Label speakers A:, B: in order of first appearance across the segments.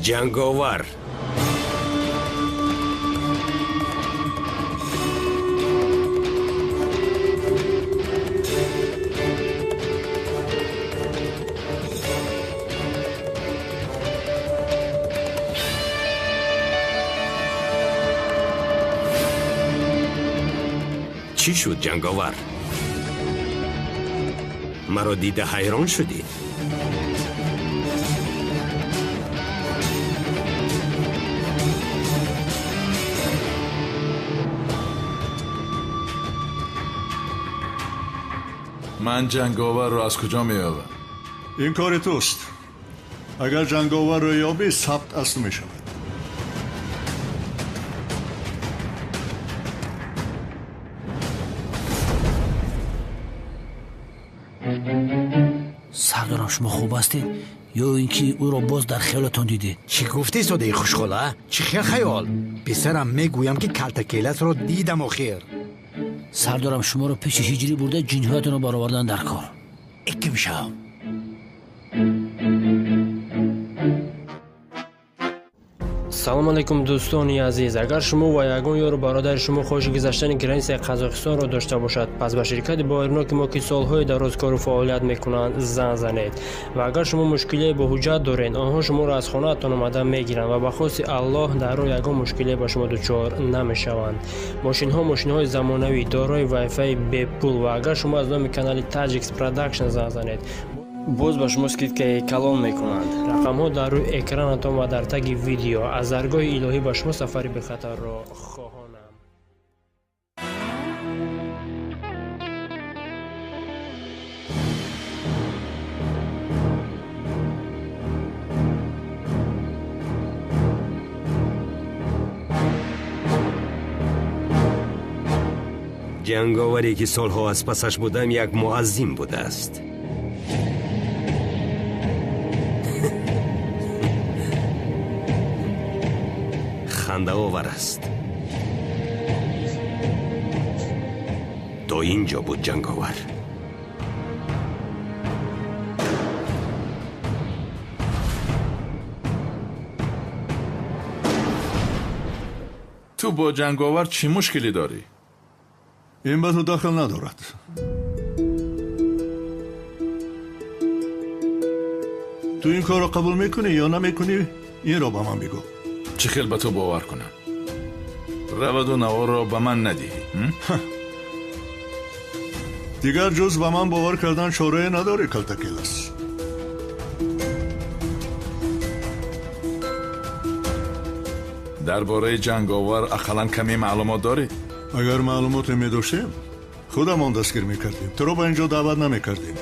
A: Ҷанговар. Чӣ шуд, ҷанговар? Маро дида ҳайрон шудӣ?
B: Ман ҷанговарро аз куҷо меёбам?
C: Ин кори туст. Агар ҷанговарро ёбӣ, сабт аз ту мешавад.
D: Сардорам, шумо хуб ҳастед ё ин ки ӯро боз дар хаёлатон дидед?
E: Чӣ гуфтӣ, содаи хушхола? Чӣ хел хаёл? Писарам, мегӯям ки калтакеласро дидам охир.
D: Сардорам, шуморо пеши ҳиҷрӣ бурда ҷинҳоятонро баровардан дар кор.
E: Икким шав.
F: Салом алейкум, дӯстони азиз. Агар шумо ва ягон ёру бародари шумо хоҳиши гузаштани границаи Қазоқистонро дошта бошад, пас ба ширкати боварноки мо, ки солҳои дароз кору фаъолият мекунанд, занг занед. Ва агар шумо мушкилие бо ҳуҷҷат доред, онҳо шуморо аз хонаатон омада мегиранд ва ба хости Аллоҳ дар роҳ ягон мушкилие ба шумо дучор намешаванд. Мошинҳо мошинҳои замонавӣ, дорои вайфаи бепул, ва агар шумо аз номи канали Таҷикс Продакшн занг занед, боз ба шумо скидкаи калон мекунанд. Рақамҳо дар рӯи экранатон ва дар таги видео. Аз даргоҳи илоҳӣ ба шумо сафари бехатарро хоҳонам.
A: Ҷанговаре ки солҳо аз пасаш будам, як муаззим будааст. Хандаовар аст. То ин ҷо буд ҷанговар.
B: Ту бо ҷанговар чӣ мушкилӣ дорӣ?
C: Ин ба ту дахл надорад. Ту ин корро қабул мекунӣ ё намекунӣ, инро ба ман бигӯ.
B: Чӣ хел ба ту бовар кунам? Раваду наворро ба ман надиҳӣ.
C: Дигар ҷуз ба ман бовар кардан чорае надорӣ, калтакелас.
B: Дар бораи ҷанговар ақаллан каме маълумот дорӣ?
C: Агар маълумоте медоштем, худамон дастгир мекардем, туро ба ин ҷо даъват намекардем.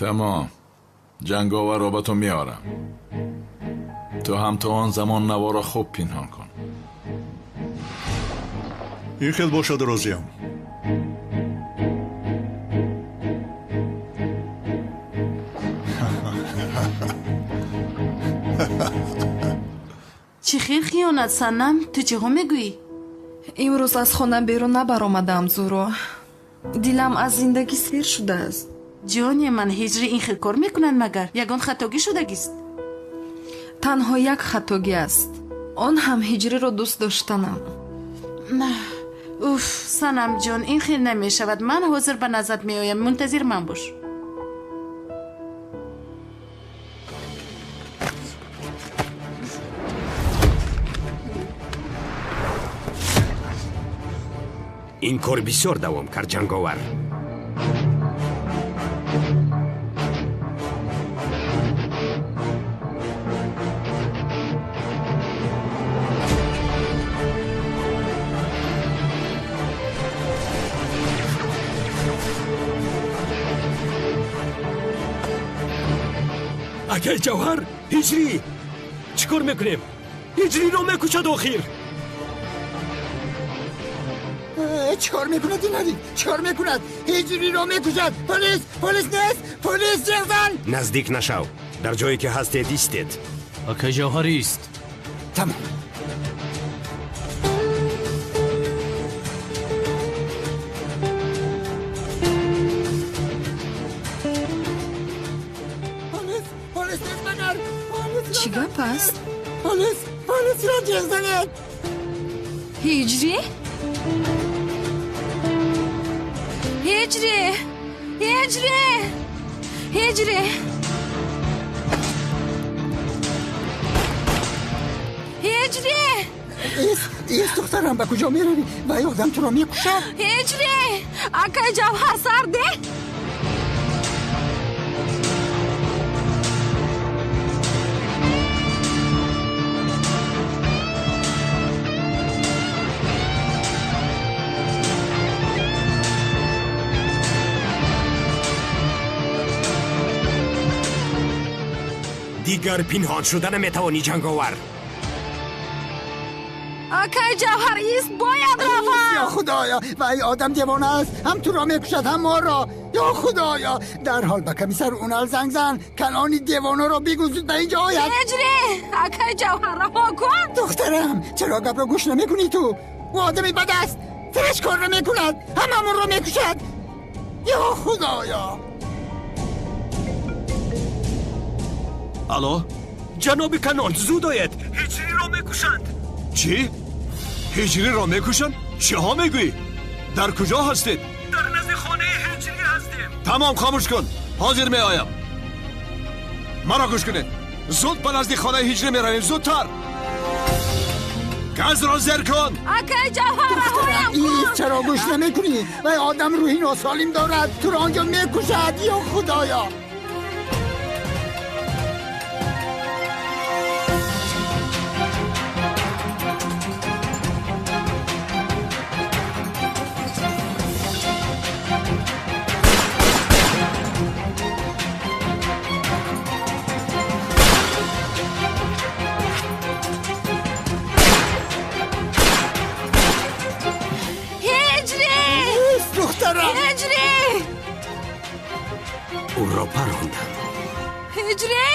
B: Тамом, ҷанговарро ба ту меорам. Ту ҳам то он замон наворро хуб пинҳон кун.
C: Ин хел бошад, розиям.
G: Чӣ хел хиёнат, Санам? Ту чиҳо мегӯӣ?
H: Имрӯз аз хона берун набаромадам, Зуро. Дилам аз зиндагӣ сер шудааст.
G: Ҷоне ман, ҳиҷрӣ ин хел кор мекунанд магар? Ягон хатогӣ шудагист?
H: Танҳо як хатогӣ аст. Он ҳам ҳиҷриро дӯст доштанам.
G: Уф, Санамҷон, ин хел намешавад. Ман ҳозир ба назарат меоям. Мунтазир ман бош.
A: Ин кор бисёр давом кард, ҷанговар. Акай Ҷавҳар, Ҳиҷрӣ! Чӣ кор мекунем? Ҳиҷриро мекушад охир!
I: Чӣ кор мекунад ин ҳариф? Чӣ кор мекунад? Ҳиҷриро мекушад! Полис! Полис нест! Полис ҷеғ зан!
A: Наздик нашав. Дар ҷое ки ҳастед истед.
D: Акай Ҷавҳар ист.
I: Тамом. Полис! Полис нест магар?
H: Чӣ гап аст?
I: Полис! Полисро ҷеғ занед!
H: Ҳиҷрӣ? Ҳиҷрӣ! Ҳиҷрӣ! Ҳиҷрӣ! Ҳиҷрӣ!
I: Ист, ист духтарам, ба куҷо меравӣ? Вай одам туро мекушад.
H: Ҳиҷрӣ! Акай Ҷавҳар сарде?
A: Дигар пинҳон шуда наметавонӣ, ҷанговар.
H: Акай Ҷавҳар ист, бояд равам.
I: Ё Худоё, вай одам девона аст, ҳам туро мекушад, ҳам моро. Ё Худоё, дарҳол ба комиссар Унал занг зан, калони девонаро бигӯ зуд ба инҷо ояд.
H: Ҳиҷрӣ! Акай Ҷавҳар раҳо кун.
I: Духтарам, чаро гапро гӯш намекунӣ ту? Ӯ одами бад аст, сараш корро мекунад, ҳамамонро мекушад. Ё Худоё!
J: Алло?
A: Ҷаноби Канон, зуд оед! Ҳиҷриро мекушанд!
J: Чӣ? Ҳиҷриро мекушанд? Чиҳо мегӯӣ? Дар куҷо ҳастед?
A: Дар назди хонаи Ҳиҷрӣ ҳастем.
J: Тамом, хомӯш кун. Ҳозир меоям. Маро гӯш кунед. Зуд ба назди хонаи Ҳиҷрӣ меравем, зудтар. Газро зер кун.
H: Акай Ҷавҳар, раҳоям кун.
I: Ист, чаро гӯш намекунӣ? Вай одам рӯҳи носолим дорад, туро онҷо мекушад. Ё Худоё!
A: Ӯро парондам.
H: Ҳиҷрӣ!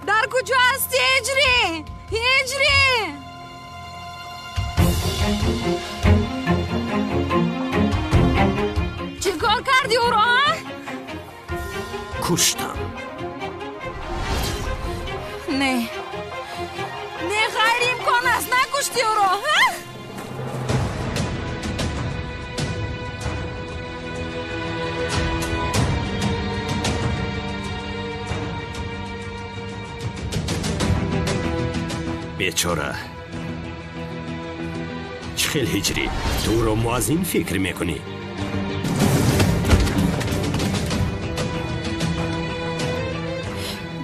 H: Дар куҷо ҳастӣ, Ҳиҷрӣ? Ҳиҷрӣ! Чӣ кор кардӣ ӯро, а?
A: Куштам.
H: Не. Не, ғайриимкон аст, накуштӣ ӯро, а?
A: Бечора. Чӣ хел Ҳиҷрӣ? Ту ӯро муаззин фикр мекунӣ?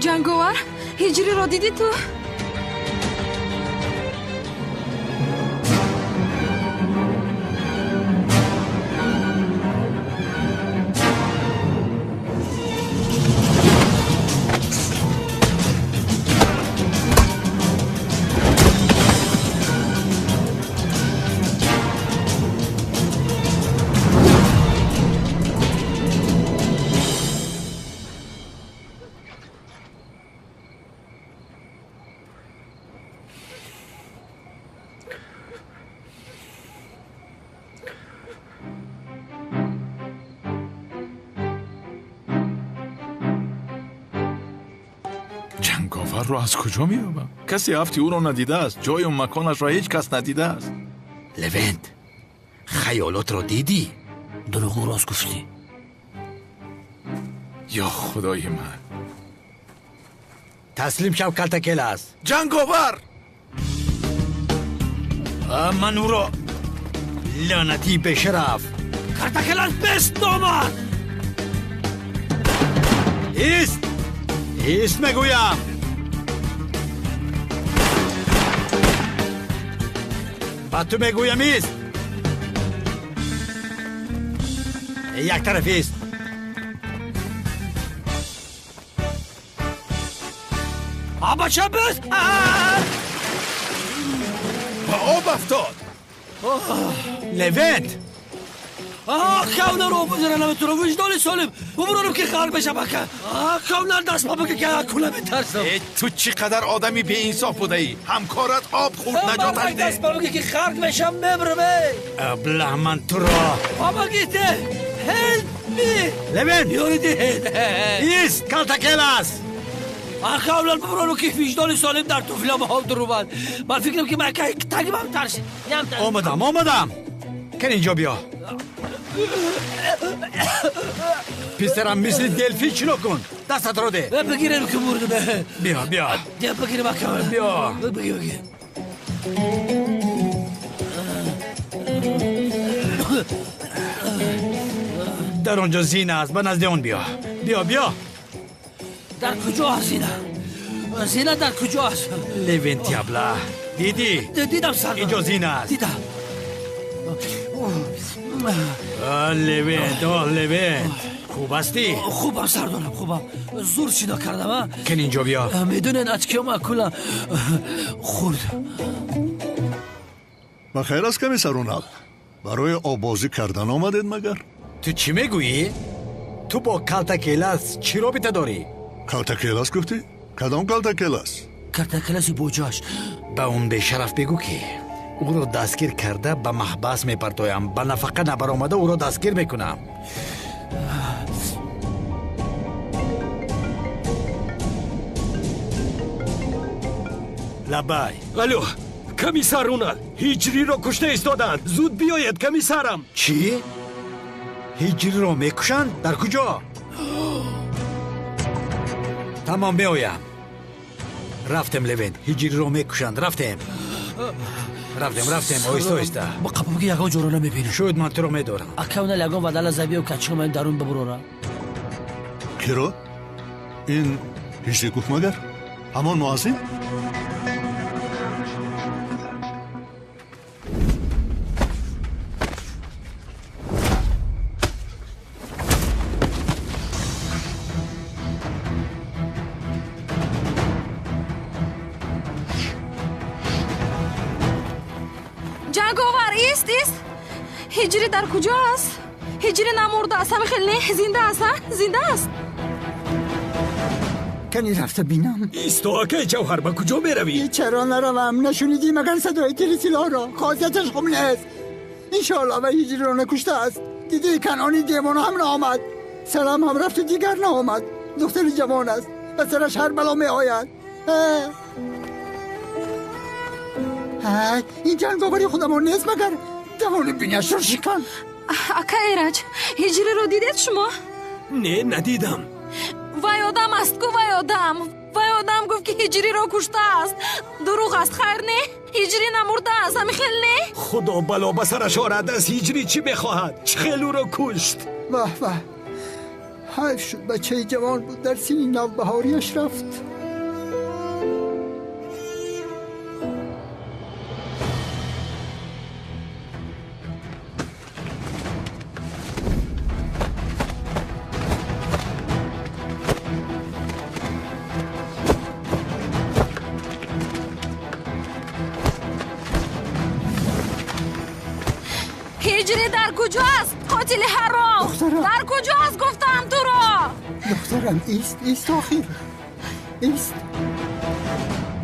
H: Ҷанговар, Ҳиҷриро дидӣ ту?
B: Ҷанговарро аз куҷо меёбам? Касе ҳафти ӯро надидааст, ҷою маконашро ҳеҷ кас надидааст.
E: Левент, хаёлотро дидӣ?
D: Дурӯғу рост гуфтӣ.
B: Ё Худои ман!
E: Таслим шав, Калтакелас.
B: Ҷанговар!
E: Ман ӯро лаънатии бешараф.
D: Калтакелас бест омад!
E: Ист! Ист мегӯям! Ба ту мегӯям, ист! Як тараф ист!
D: Бача бис!
K: Ба об афтод.
E: Левент!
D: Кавнар об бизара наметунам, виҷдони солим. Бубуронам ки ғарқ мешам ака. Кавнар даст ба бика ки акула метарсам.
K: Э, ту чӣ қадар одами беинсоф будаӣ. Ҳамкорат об хӯрд, наҷоташ
D: деҳ. Даст ба бика ки ғарқ мешам, мемрам, эй.
E: Аблаҳ, ман туро.
D: Помогите! Help me!
E: Левент!
D: Ёри диҳед.
E: Ист, калтакелас!
D: Акавлар бубуронам ки виҷдони солим дар туфлям об дурумад. Ман фикрам ки ман тагимам тарсид.
E: Омадам, омадам. Кан инҷо биё. Писарам, мисли делфин шино кун. Дастатро деҳ.
D: Бигирем ки мурдам.
E: Биё, биё.
D: Бигирем ака.
E: Биё.
D: Бигир, бигир.
E: Дар он ҷо зина аст, ба назди он биё. Биё, биё.
D: Дар куҷо аст зина? Зина дар куҷо аст?
E: Левенти абла. Дидӣ?
D: Дидам, сардор.
E: Инҷо зина аст.
D: Дидам.
E: Левент, о Левент. Хуб ҳастӣ?
D: Хубам, сардорам, хубам. Зур шино кардам, а?
E: Кан инҷо биё.
D: Медонед, аз киём акула хӯрд.
C: Ба хайр аст, комиссар Унал? Барои оббозӣ кардан омадед магар?
E: Ту чӣ мегӯӣ? Ту бо калтакелас чӣ робита дорӣ?
C: Калтакелас гуфтӣ? Кадом калтакелас?
D: Калтакеласи боҷоаш.
E: Ба он бешараф бигӯ ки ӯро дастгир карда ба маҳбас мепартоям, ба нафақа набаромада ӯро дастгир мекунам. Лабай.
A: Алло, комиссар Унал, Ҳиҷриро кушта истодаанд. Зуд биёед, комиссарам.
E: Чӣ? Ҳиҷриро мекушанд? Дар куҷо? Тамом, меоям. Рафтем, Левент, Ҳиҷриро мекушанд. Рафтем. Рафтем, рафтем, оҳиста, оҳиста.
D: Ба қапам ки ягон ҷоро намебинам.
E: Шояд ман туро медорам.
D: Ака Унал, ягон вадала забиё качиҳо дарун бибурора.
C: Киро? Ин ҳиҷрӣ гуфт магар? Ҳамон муаззин?
H: Ҷанговар, ист, ист. Ҳиҷрӣ дар куҷо аст? Ҳиҷрӣ намурдааст, ҳами хел не, зинда аст, а? Зинда аст.
I: Кани рафта бинам.
A: Исто, акай Ҷавҳар, ба куҷо меравӣ?
I: Чаро наравам? Нашунидӣ магар садои тири силоҳро? Хосияташ хуб нест. Иншоалло ва ҳиҷриро накуштааст. Дидӣ, Канони девона ҳам наомад. Салам ҳам рафту дигар наомад. Духтари ҷавон аст, ба сараш ҳар бало меояд. Ин ҷанговари худамон нест магар? Давони биняшро шикан.
H: Ака Эраҷ, ҳиҷриро дидед шумо?
A: Не, надидам.
H: Вай одам аст ку, вай одам. Вай одам гуфт ки ҳиҷриро куштааст. Дурӯғ аст, хайр не? Ҳиҷрӣ намурдааст, ҳами хел не?
A: Худо бало ба сараш орад. Аз ҳиҷрӣ чӣ мехоҳад? Чӣ хел ӯро кушт?
I: Ваҳ, ваҳ, ҳайф шуд, бачаи ҷавон буд, дар синни навбаҳориаш рафт.
H: Ҳиҷрӣ дар куҷо аст? Қотили ҳаром! Дар куҷо аст, гуфтам туро?
I: Духтарам, ист, ист, охир. Ист.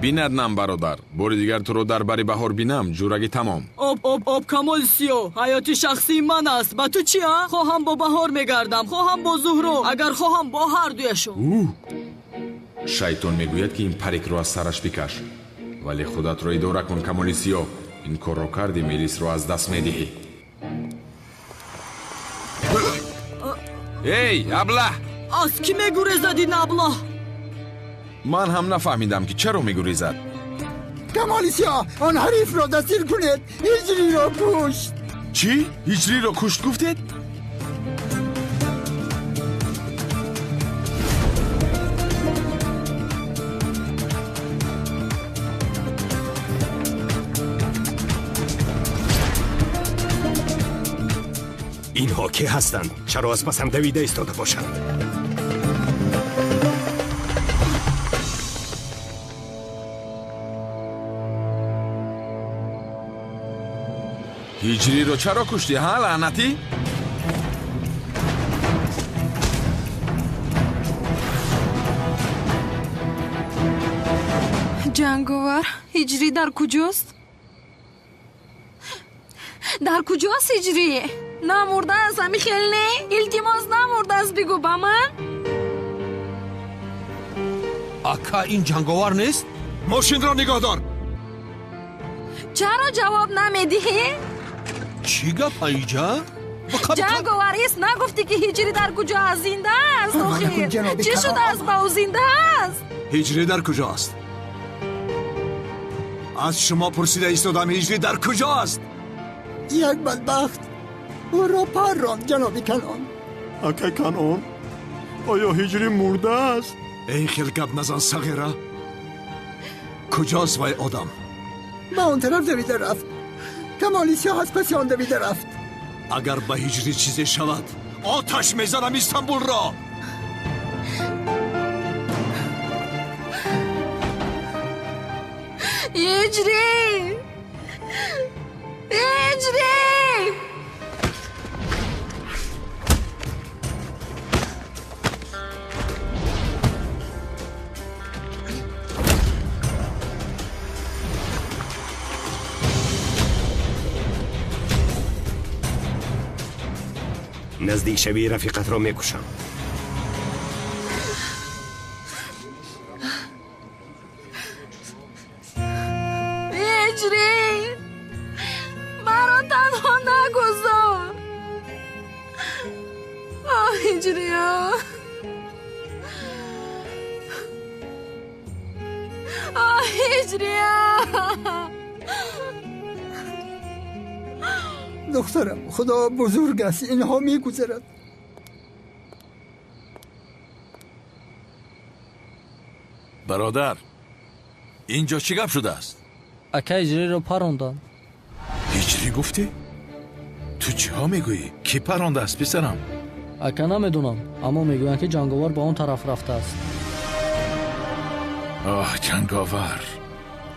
L: Бинад нам, бародар, бори дигар туро дар бари Баҳор бинам, ҷурагӣ тамом.
M: Об, об, об, Камоли Сиёҳ, ҳаёти шахсии ман аст. Ба ту чи, а? Хоҳам бо Баҳор мегардам, хоҳам бо Зуҳро, агар хоҳам бо ҳар дуяшон.
L: Шайтон мегӯяд ки ин парикро аз сараш бикаш, вале худатро идора кун, Камоли Сиёҳ. Ин корро кардӣ, мелисро аз даст медиҳӣ. Эй, аблаҳ!
M: Аз кӣ мегурезад ин аблаҳ?
L: Ман ҳам нафаҳмидам ки чаро мегурезад.
I: Камоли Сиёҳ, он ҳарифро дастгир кунед, ҳиҷриро кушт.
L: Чӣ? Ҳиҷриро кушт гуфтед?
A: Инҳо кӣ ҳастанд? Чаро аз пасам давида истода бошанд?
K: Ҳиҷриро чаро куштӣ, ҳа, лаънатӣ?
H: Ҷанговар, Ҳиҷрӣ дар куҷост? Дар куҷост Ҳиҷрӣ? Намурдааст, ҳами хел не? Илтимос, намурдааст, бигӯ ба ман.
J: Ака, ин ҷанговар нест? Мошинро нигоҳ дор.
H: Чаро ҷавоб намедиҳӣ?
J: Чӣ гап, аиҷа?
H: Ҷанговар ист, нагуфтӣ ки Ҳиҷрӣ дар куҷо аст? Зинда аст охир. Чӣ шудааст ба ӯ? Зинда аст?
J: Ҳиҷрӣ дар куҷо аст? Аз шумо пурсида истодам, Ҳиҷрӣ дар куҷо аст?
I: Як бадбахт ӯро парронд, ҷаноби Канон.
C: Акай Канон, оё Ҳиҷрӣ мурдааст?
J: Эй, хел гап назан, сағира. Куҷост вай одам?
I: Ба он тараф давида рафт. Камоли сиёҳ аз паси он давида рафт.
J: Агар ба Ҳиҷрӣ чизе шавад, оташ мезанам Истанбулро.
H: Ҳиҷрӣ! Ҳиҷрӣ!
A: Наздик шавӣ, рафиқатро мекушам.
H: Ҳиҷрӣ, маро танҳо нагузор. Оҳ, Ҳиҷрӣ, оҳ, Ҳиҷрӣ.
I: Духтарам, худо бузург аст, инҳо мегузарад.
K: Бародар, инҷо чӣ гап шудааст?
M: Ака, Ҳиҷриро паронданд.
K: Ҳиҷрӣ гуфтӣ? Ту чиҳо мегӯӣ? Кӣ парондааст, писарам?
M: Ака, намедонам, аммо мегӯянд ки ҷанговар ба он тараф рафтааст.
K: Оҳ, ҷанговар,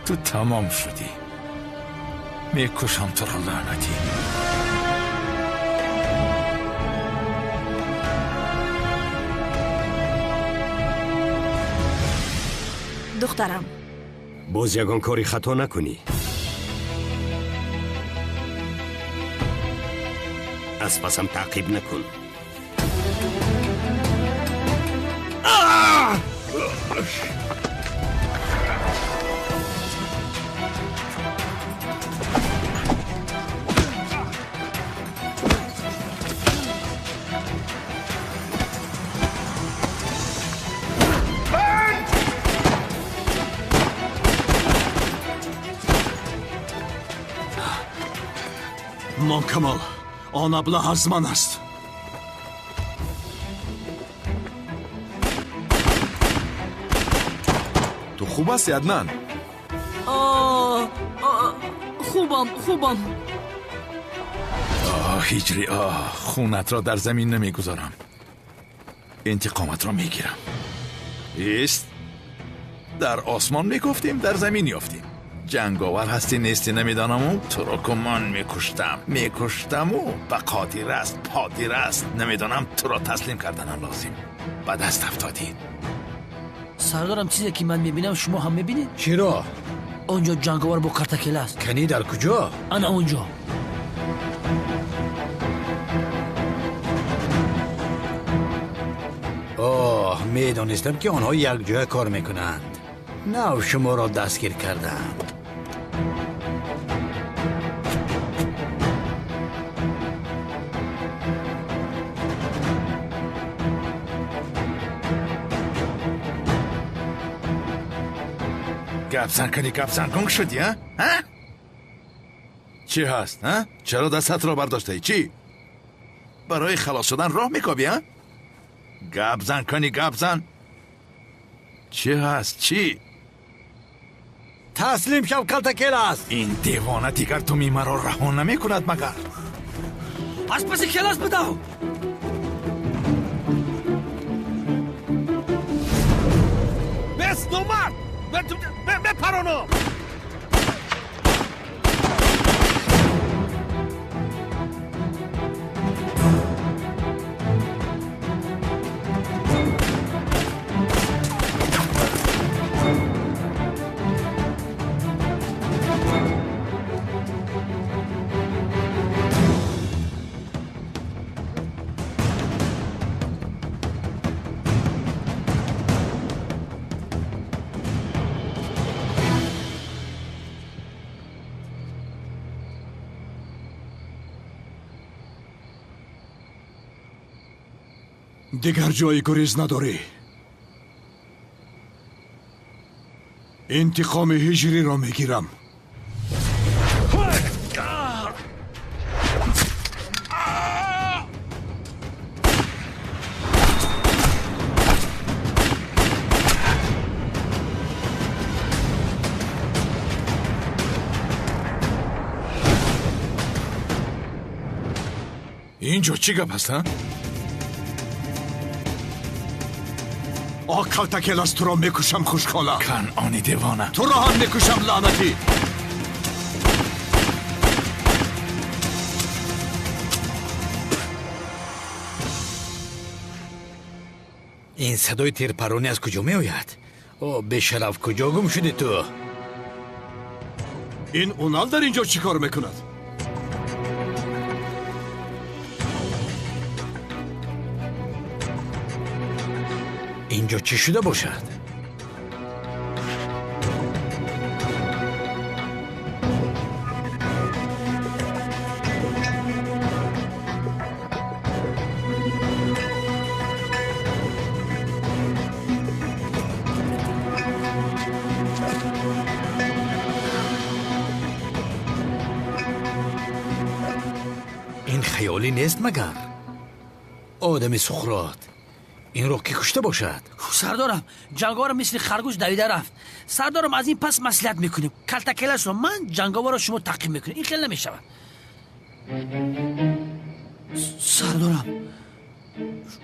K: ту тамом шудӣ. Мекушам туро, лаънатӣ.
H: Духтарам,
A: боз ягон кори хато накунӣ. Аз пасам таъқиб накун.
J: Мон Камол, он аблаҳ аз ман аст.
K: Ту хуб ҳастӣ, Аднан?
M: Хубам, хубам.
K: Оҳ, Ҳиҷрӣ, оҳ, хунатро дар замин намегузорам. Интиқоматро мегирам. Ист, дар осмон мегуфтем, дар замин ёфтем. Ҷанговар ҳастӣ нестӣ намедонаму, туро гумон мекуштам, мекуштаму ба қодир аст, подир аст, намедонам, туро таслим карданам лозим. Ба даст афтодӣ.
D: Сардорам, чизе ки ман мебинам, шумо ҳам мебинед?
E: Чиро?
D: Он ҷо ҷанговар бо картакела аст.
E: Канӣ, дар куҷо?
D: Ана он ҷо.
E: Оҳ, медонистам ки онҳо якҷоя кор мекунанд. Нав шуморо дастгир карданд.
K: Гапзан кунӣ, гапзан гунг шудӣ, а? А? Чӣ ҳаст, а? Чаро дастатро бардоштаӣ? Чӣ? Барои халос шудан роҳ мекобӣ, а? Гапзан кунӣ, гапзан. Чӣ ҳаст, чӣ?
E: Таслим шав, калтакел аст.
K: Ин девона дигар думи маро раҳо намекунад магар.
D: Аз паси келас бидав.
J: Бес, номард! Мепаронам! Дигар ҷои гурез надорӣ. Интиқоми ҳиҷриро мегирам.
B: Инҷо чӣ гап аст, а?
J: О, калтакелас, туро мекушам, хушкола.
B: Канъони девона.
J: Туро ҳам мекушам, лаънатӣ.
E: Ин садои тирпаронӣ аз куҷо меояд? О, бешараф, куҷо гум шудӣ ту?
J: Ин Унал дар инҷо чӣ кор мекунад?
E: Инҷо чӣ шуда бошад? Ин хаёлӣ нест магар? Одами Суқрот инро ки кушта бошад?
D: Сардорам, ҷанговарам мисли харгӯш давида рафт. Сардорам, аз ин пас маслиҳат мекунем. Калтакелашро ман, ҷанговарро шумо таъқиб мекунем. Ин хел намешавад. Сардорам,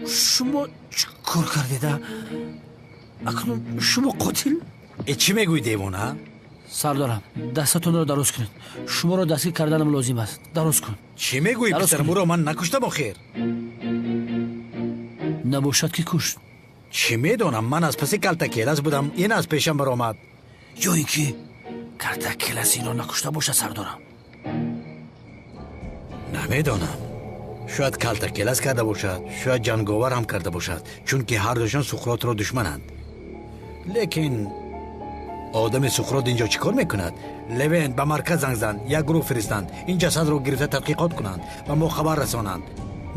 D: шумо чӣ кор кардеда? Акнун шумо қотил?
E: Э, чӣ мегӯӣ, девона?
D: Сардорам, дастатонро дароз кунед. Шуморо дастгир карданам лозим аст. Дароз кун.
E: Чӣ мегӯӣ, писарам? Ӯро ман накуштам охир.
D: Набошад ки кушт.
E: Чӣ медонам, ман аз паси калтакелас будам, ин аз пешам баромад.
D: Ё ин ки калтакелас инро накушта бошад, сардорам.
E: Намедонам. Шояд калтакелас карда бошад, шояд ҷанговар ҳам карда бошад, чунки ҳардушон Суқротро душмананд. Лекин одами Суқрот инҷо чӣ кор мекунад? Левент, ба марказ занг зан, як гурӯҳ фиристанд, ин ҷасадро гирифта тадқиқот кунанд, ба мо хабар расонанд.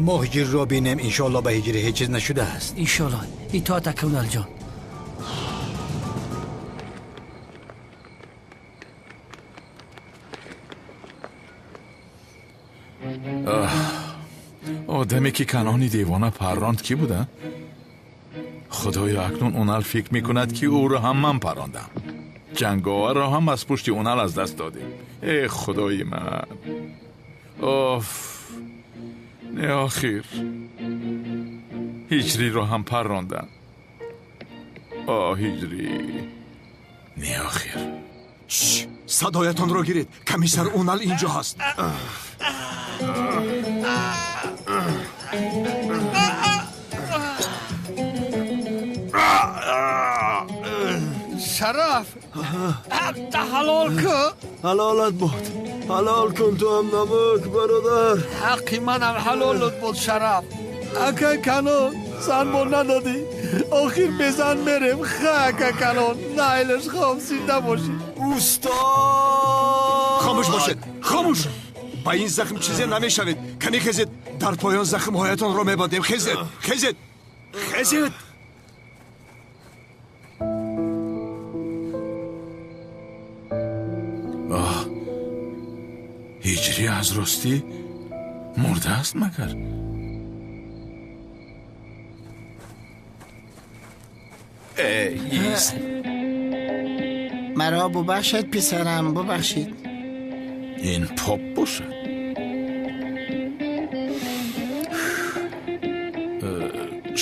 E: Мо ҳиҷриро бинем, иншоалло ба ҳиҷрӣ ҳеҷ чиз нашудааст.
D: Иншоалло. Итоат акуналҷон.
B: Одаме ки Канъони девона парронд кӣ буда? Худоё, акнун Унал фикр мекунад ки ӯро ҳам ман паррондам. Ҷанговарро ҳам аз пушти Унал аз даст додем. Э, худои ман! Оф! Не, охир. Ҳиҷриро ҳам паррондам. О, ҳиҷрӣ. Не, охир.
J: Садоятонро гиред. Комиссар Унал инҷо ҳаст.
N: Шараф, ҳақта ҳалол кун.
O: Ҳалолат бод. Ҳалол кун ту ҳам намак, бародар.
N: Ҳаққи манам ҳалолат бод, Шараф. Ака Канон, зан бо надодӣ. Охир безан мерем. Ха, ака Канон, найлаш хом, зинда бошӣ.
O: Устод!
J: Хомӯш бошед, хомӯш! Ба ин захм чизе намешавед. Кани хезед, дар поён захмҳоятонро мебандем. Хезед, хезед, хезед!
B: Оҳ, ҳиҷрӣ аз ростӣ мурдааст магар? Ист.
P: Маро бубахшед, писарам, бубахшед.
B: Ин поп бошад.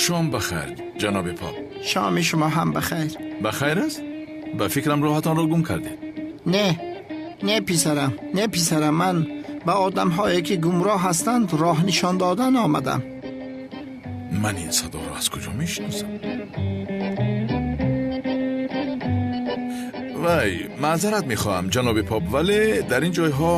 B: Шом бахайр, ҷаноби поп.
P: Шоми шумо ҳам бахайр.
B: Бахайр аст? Ба фикрам роҳатонро гум кардед.
P: Не, не, писарам, не, писарам, ман ба одамҳое ки гумроҳ ҳастанд роҳ нишон додан омадам.
B: Ман ин садоро аз куҷо мешиносам? Вай, маъзарат мехоҳам, ҷаноби поп, вале дар ин ҷойҳо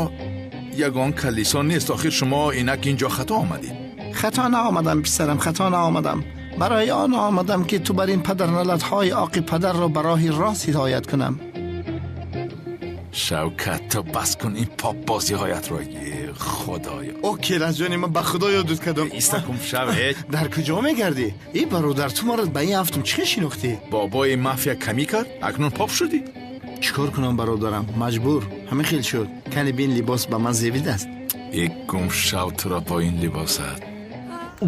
B: ягон калисо нест. Охир шумо инак инҷо хато омадед.
P: Хато наомадам, писарам, хато наомадам. Барои он омадам ки ту бар ин падарналатҳои оқи падарро ба роҳи рост ҳидоят кунам.
B: Шавкат, ту бас кун ин попбозиҳоятро. Худоё,
Q: о келаҷони ман, ба худо ёдут кардам.
B: Истакум шавед.
Q: Дар куҷо мегардӣ? И бародар, ту маро ба ин афтум чӣ шинохтӣ?
B: Бобои мафия камӣ кард, акнун поп шудӣ.
Q: Чӣ кор кунам, бародарам, маҷбур, ҳамин хел шуд. Кани бин, либос ба ман зебидааст.
B: Э, гум шав туро бо ин либосат.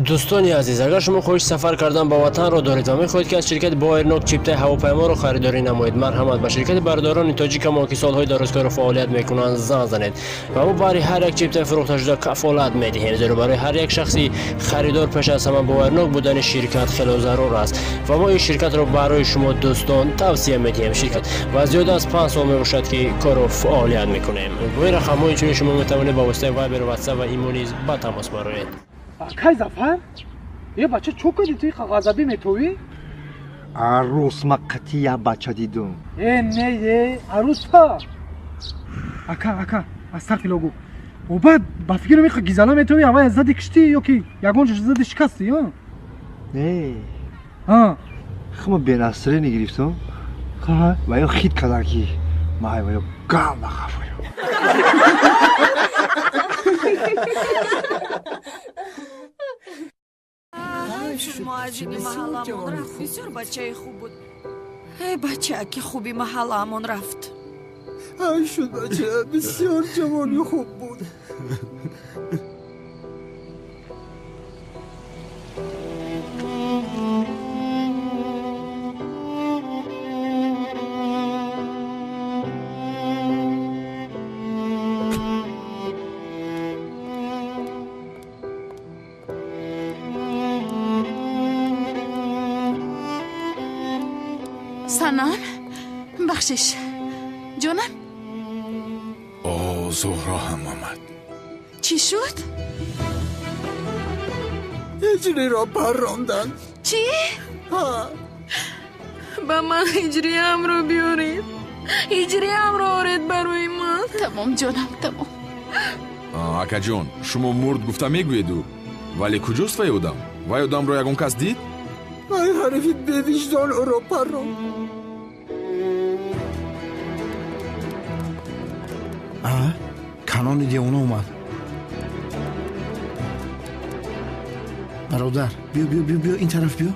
F: Дӯстони азиз, агар шумо хоҳиши сафар кардан ба ватанро доред ва мехоҳед, ки аз ширкати Боэрнок чиптаи ҳавопайморо харидорӣ намоед, марҳамат, ба ширкати бародарони тоҷикамо, ки солҳои дарозкору фаъолият мекунанд, занг занед ва мо барои ҳар як чиптаи фурӯхташуда кафолат медиҳем, зеро барои ҳар як шахси харидор пеш аз ҳама боварнок будани ширкат хело зарур аст ва мо ин ширкатро барои шумо дӯстон тавсия медиҳем. Ширкат ва зиёда аз 5 сол мебошад, ки кору фаъолият мекунем. Бо ин рақамҳо инчунин шумо метавонед ба воситаи Вайбер, Ватсап ва Имо низ ба тамос бароед.
R: Акай Зафар, е бача, чо кардӣ ту, ғазабӣ метовӣ?
S: Арӯс ма қатъи як бача дидум.
R: Э, не, е арӯса. Ака, ака, астағфирулло гу. Баъд ба фикрам иқа гизала метовӣ, аввал зади киштӣ ё ки ягон ҷо зади шикастӣ, ё?
S: Не. Хума бенасрини гирифтум. Ва ё хит кардам, ки май ва ё ганда хафаю.
H: Муаҷиби маҳалламон рафт. Бисёр бачаи хуб буд. Эй, бачааки хуби маҳалламон рафт.
I: Ай шуд бача, бисёр ҷавони хуб буд.
G: Санам, бахшиш, ҷонам.
B: О, Зуҳро ҳам омад.
G: Чӣ шуд?
I: Ҳиҷриро парронданд.
G: Чӣ?
H: Ба ман ҳиҷриамро биёред, ҳиҷриамро оред барои ман.
G: Тамом, ҷонам, тамом.
L: Акаҷон, шумо мурд гуфта мегӯеду, вале куҷост вай одам? Вай одамро ягон кас дид?
I: Вай ҳарифи бевиҷдон ӯро парронд.
Q: Канони девона омад. Бародар, биё, биё, биё, биё, ин тараф биё.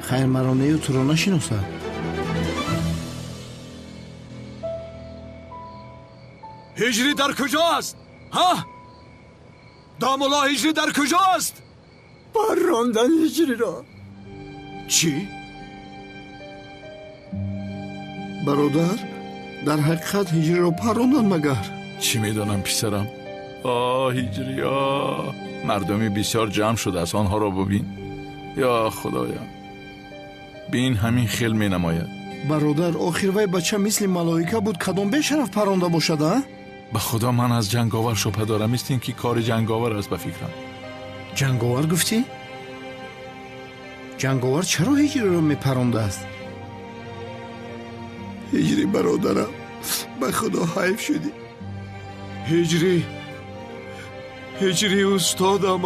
Q: Хайр, маро нею туро нашиносад.
J: Ҳиҷрӣ дар куҷоаст? Ҳа, домулло, ҳиҷрӣ дар куҷоаст?
I: Паррондан ҳиҷриро.
J: Чӣ?
Q: Бародар, дар ҳақиқат ҳиҷриро парронданд магар?
B: Чӣ медонам, писарам. О, ҳиҷрӣ, о, мардуми бисёр ҷамъ шудааст, онҳоро бубин. Ё худоя, бин, ҳамин хел менамояд.
Q: Бародар, охир вай бача мисли малоика буд, кадом бешараф парронда бошад, а?
B: Ба худо, ман аз ҷанговар шубҳа дорам. Мисли ин ки кори ҷанговар аст, ба фикрам.
Q: Ҷанговар гуфтӣ? Ҷанговар чаро ҳиҷриро мепарондааст? Ҳиҷрӣ, бародарам, ба худо ҳайф шудӣ.
J: Ҳиҷрӣ, ҳиҷрӣ, устодам,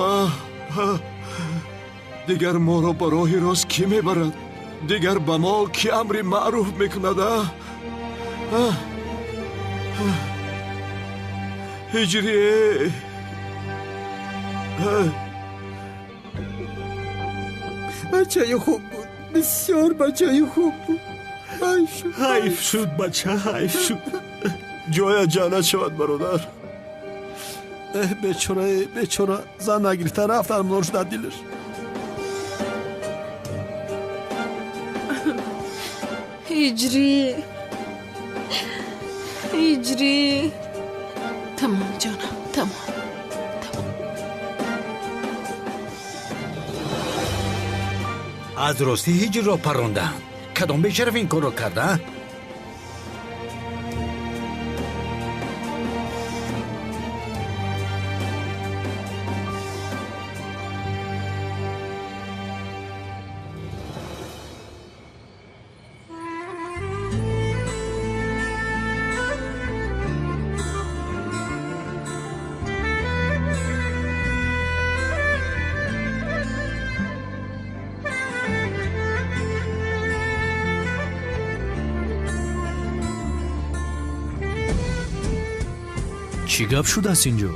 J: дигар моро ба роҳи рост кӣ мебарад? Дигар ба мо кӣ амри маъруф мекунад? Ҳиҷрӣ.
I: Бачаи хуб буд, бисёр бачаи хуб буд.
O: Ҳайф шуд бача, ҳайф шуд. Ҷоя ҷаннат шавад, бародар.
N: Эҳ, бечора, бечора, зан нагирифта рафт, армонор шуд дар дилаш.
H: Ҳиҷрӣ, ҳиҷрӣ.
G: Тамом, ҷонам, тамом.
E: Аз ростӣ ҳиҷриро паррондаанд? Кадом бешараф ин корро карда?
O: Чӣ гап шудааст инҷо?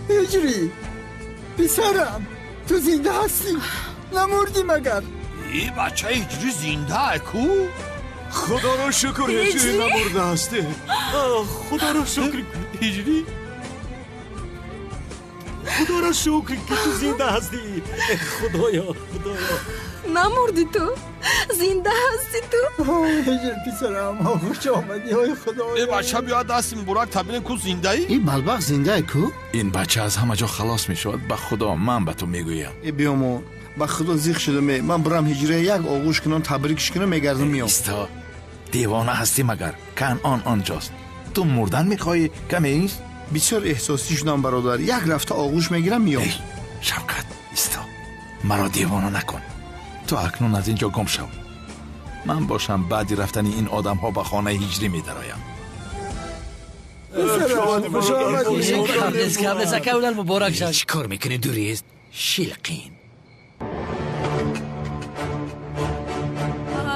I: Ҳиҷрӣ, писарам, ту зинда ҳастӣ? Намурдӣ магар?
N: И бача ҳиҷрӣ зинда ку?
J: Худоро шукр, ҳиҷрӣ намурда ҳастӣ.
O: Худоро шукр, ҳиҷрӣ. Худоро шукр, ки ту зинда ҳастӣ. Худоё, худоё.
H: Намурдӣ ту? Зинда ҳастӣ ту?
I: Ҳиҷр писарам, хуш омадӣ, ой худоё.
N: Э бача, биё дасти муборак табинем, ку зиндаӣ?
Q: Ин бадбахт зиндае ку?
K: Ин бача аз ҳама ҷо халос мешавад, ба худо, ман ба ту мегӯям.
Q: Э биёмо, ба худо зиқ шудам. Ман бурам ҳиҷрия як оғӯш кунам, табрикш кунам, мегардам меом.
K: Исто, девона ҳастӣ магар? Канъон онҷост. Ту мурдан мехоҳӣ, каме ист?
Q: Бисёр эҳсосӣ шудам бародар, як рафта оғӯш мегирам меом.
K: Шавкат, исто, маро девона накун. Ту акнун аз ин ҷо гум шав. Ман бошам баъди рафтани ин одамҳо ба хонаи ҳиҷрӣ медароям.
E: Чӣ кор мекунӣ, дурист? Шилқин.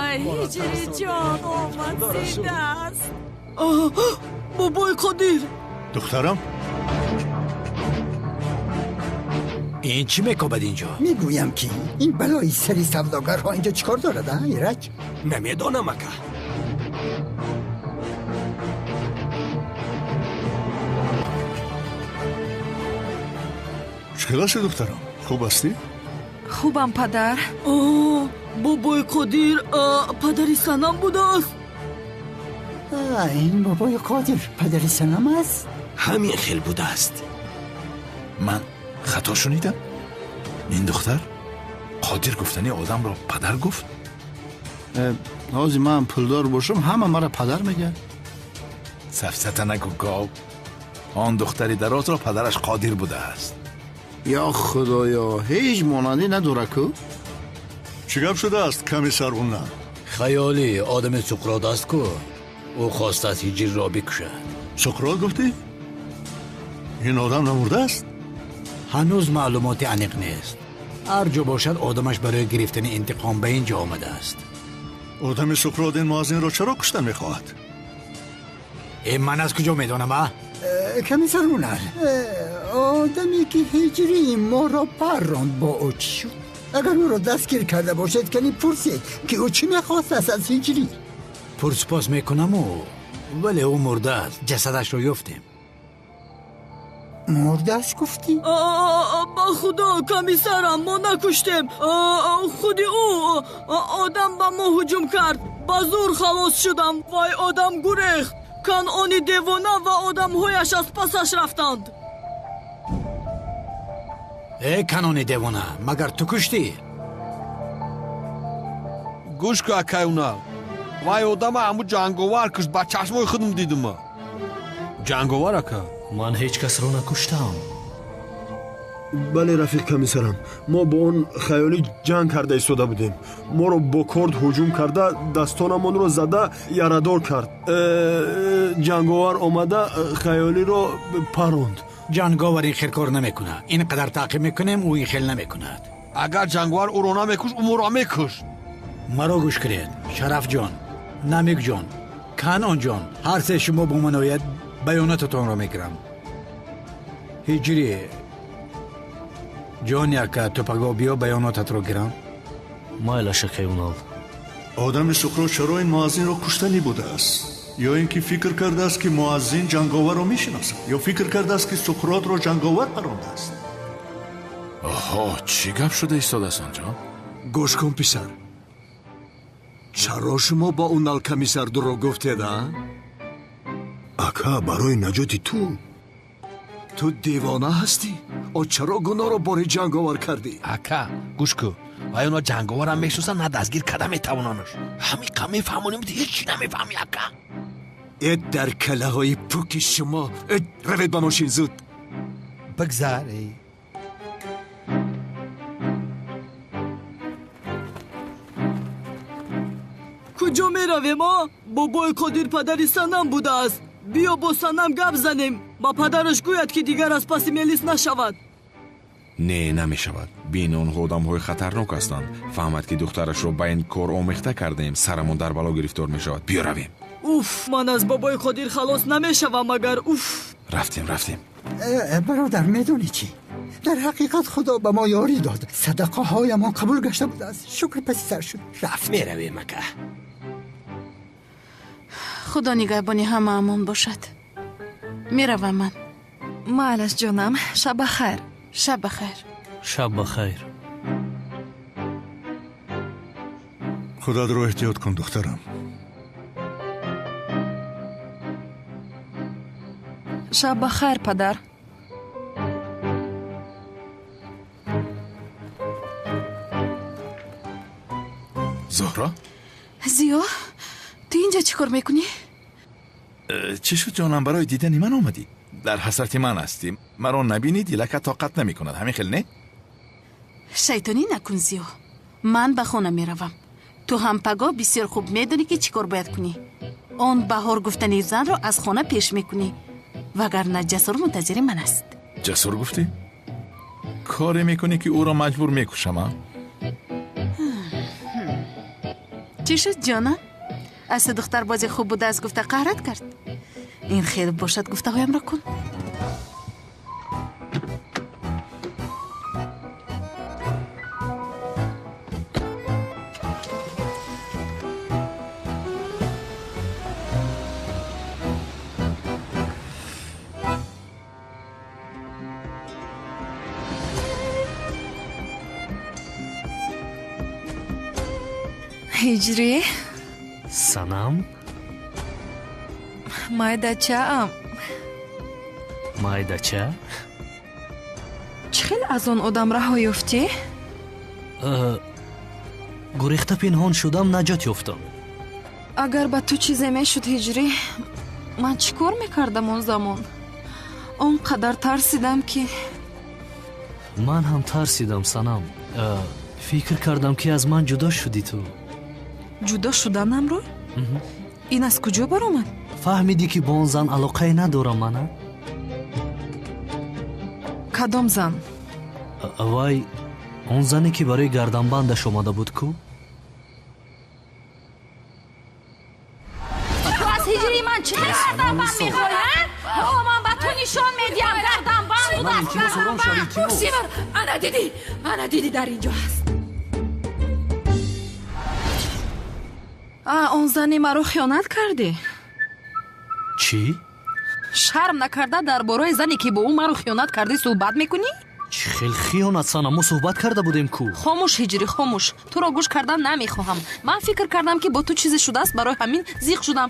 H: Ай, ҳиҷрӣ ҷон омад, зинда аст.
M: Бобои Қодир.
C: Духтарам?
E: Ин чӣ мекобад инҷо?
I: Мегӯям ки ин балои сари савдогарҳо инҷо чӣ кор дорад, а, Ираҷ?
A: Намедонам, ака.
C: Чӣ хел ҳастӣ, духтарам? Хуб ҳастӣ?
H: Хубам, падар.
M: Бобои Қодир падари Санам будааст.
I: Ин бобои Қодир падари Санам аст?
A: Ҳамин хел будааст.
K: Ман хато шунидам? Ин духтар Қодир гуфтани одамро падар гуфт?
Q: Ҳозир ман пулдор бошам, ҳама маро падар мегӯяд.
K: Сафсата нагӯ, гов. Он духтари дарозро падараш Қодир будааст.
Q: Ё худоё, ҳеҷ монандӣ надора ку?
C: Чӣ гап шудааст, комиссар Унал?
E: Хаёлӣ одами Суқрот аст ку. Ӯ хостааст ҳиҷрро бикушад.
C: Суқрот гуфтӣ? Ин одам намурдааст?
E: Ҳанӯз маълумоти аниқ нест. Ҳар ҷо бошад, одамаш барои гирифтани интиқом ба ин ҷо омадааст.
C: Одами Суқрот ин муаззинро чаро кушта мехоҳад?
E: Э, ман аз куҷо медонам, а?
I: Комиссар Унал, одаме ки ҳиҷрии моро парронд бо ӯ чӣ шуд? Агар ӯро дастгир карда бошед, кани пурсед, ки ӯ чӣ мехостааст аз ҳиҷрӣ.
E: Пурсупос мекунаму, вале ӯ мурдааст, ҷасадашро ёфтем.
I: Мурдааст гуфтӣ?
M: Ба худо, комиссарам, мо накуштем. Худи ӯ одам ба мо ҳуҷум кард. Ба зур халос шудам. Вай одам гурехт. Канъони девона ва одамҳояш аз пасаш рафтанд.
E: Э, Канъони девона, магар ту куштӣ?
N: Гӯш ку, акай Унал. Вай одама ҳаму ҷанговар кушт, ба чашмои худам дидума. Ҷанговар, ака?
O: Ман ҳеҷ касро накуштам. Бале, рафиқ комиссарам, мо бо он хаёлӣ ҷанг карда истода будем. Моро бо корд ҳуҷум карда, дастонамонро зада ярадор кард. Ҷанговар омада хаёлиро паронд.
E: Ҷанговар ин хел кор намекунад. Ин қадар таъқиб мекунем, ӯ ин хел намекунад.
N: Агар ҷанговар ӯро намекушт, ӯ моро мекушт.
E: Маро гӯш кунед, Шарафҷон, Намикҷон, Канъонҷон, ҳар се шумо бо ман ояд, баёнотатонро мегирам. Ҳиҷрӣ ҷон, яка ту паго биё, баёнотатро гирам.
O: Майлаш, акай Унал.
C: Одами Суқрот чаро ин муаззинро куштанӣ будааст? Ё ин ки фикр кардааст, ки муаззин ҷанговарро мешиносад, ё фикр кардааст, ки Суқротро ҷанговар парондааст?
K: Оҳо, чӣ гап шуда истодааст онҷо?
J: Гӯш кун, писар, чаро шумо ба Унал комиссар дурӯғ гуфтед, а?
O: Ака, барои наҷоти ту.
J: Ту девона ҳастӣ? О чаро гуноҳро бори ҷанговар кардӣ?
N: Ака, гӯш кун, вай оно ҷанговарам мешиносанд, на дастгир карда метавонанаш. Ҳамиқа мефаҳмонем, ҳеҷ чӣ намефаҳмӣ, ака.
J: Э, дар калаҳои пуки шумо! Э, равед ба мошин, зуд!
N: Бигзар.
M: Куҷо меравем, а? Бобои Қодир падари Санам будааст. Биё бо Санам гап занем. Ба падараш гӯяд, ки дигар аз паси Мелис нашавад.
L: Не, намешавад. Бин, онҳо одамҳои хатарнок ҳастанд. Фаҳмад, ки духтарашро ба ин кор омехта кардаем, сарамон дар бало гирифтор мешавад. Биё равем.
M: Уф, ман аз бобои Қодир халос намешавам агар уф.
K: Рафтем, рафтем.
I: Бародар, медонӣ чӣ? Дар ҳақиқат Худо ба мо ёрӣ дод. Садақаҳоямон қабул гашта будааст. Шукр паси сар шуд. Рафт.
A: Меравем, ака.
G: Худо нигаҳбони ҳамаамон бошад. Меравам ман.
H: Майлаш ҷонам, шаб ба хайр.
G: Шаб ба хайр.
D: Шаб ба хайр.
C: Худатро эҳтиёт кун, духтарам.
H: Шаб ба хайр, падар.
K: Зуҳро?
G: Зиё, ту инҷа чӣ кор мекунӣ?
K: Чӣ шуд ҷонам, барои дидани ман омадӣ? Дар ҳасрати ман ҳастӣ. Маро набинӣ дилака тоқат намекунад. Ҳамин хел не?
G: Шайтонӣ накун, Зиё. Ман ба хона меравам. Ту ҳам пагоҳ бисёр хуб медонӣ, ки чӣ кор бояд кунӣ. Он баҳор гуфтани занро аз хона пеш мекунӣ, вагарна Ҷасур мунтазири ман аст.
K: Ҷасур гуфтӣ? Коре мекунӣ, ки ӯро маҷбур мекушам, а?
G: Чӣ шуд, ҷонам? Аз ту духтарбози хуб будааст гуфта қаҳрат кард? Ин хел бошад, гуфтаҳоямро кун.
H: Ҳиҷрӣ?
D: Санам?
H: Майдачаам.
D: Майдача?
H: Чӣ хел аз он одам раҳо ёфтӣ?
D: Гурехта пинҳон шудам, наҷот ёфтам.
H: Агар ба ту чизе мешуд, Ҳиҷрӣ, ман чӣ кор мекардам он замон? Он қадар тарсидам, ки
D: Ман ҳам тарсидам, Санам. Фикр кардам, ки аз ман ҷудо шудӣ ту.
H: Ҷудо шуданамро? Ин аз куҷо баромад?
D: Фаҳмидӣ, ки бо он зан алоқае надорам мана?
H: Кадом зан?
D: Вай, он зане, ки барои гарданбандаш омада буд ку?
H: Ту аз ҳиҷрии ман чӣ хел гарданбанд мехоҳӣ? Ҳо, ман ба ту нишон медиҳам, гарданбанд будааст, гарданбанд.
T: Симар, ана дидӣ, ана дидӣ, дар инҷо ҳаст.
H: А, он зане маро хиёнат кардӣ?
D: Чӣ?
H: Шарм накарда дар бораи зане, ки бо ӯ маро хиёнат кардӣ, суҳбат мекунӣ?
D: Чӣ хел хиёнат, Санам? Мо суҳбат карда будем ку.
H: Хомӯш, Ҳиҷрӣ, хомӯш. Туро гӯш кардан намехоҳам. Ман фикр кардам, ки бо ту чизе шудааст, барои ҳамин зиқ шудам.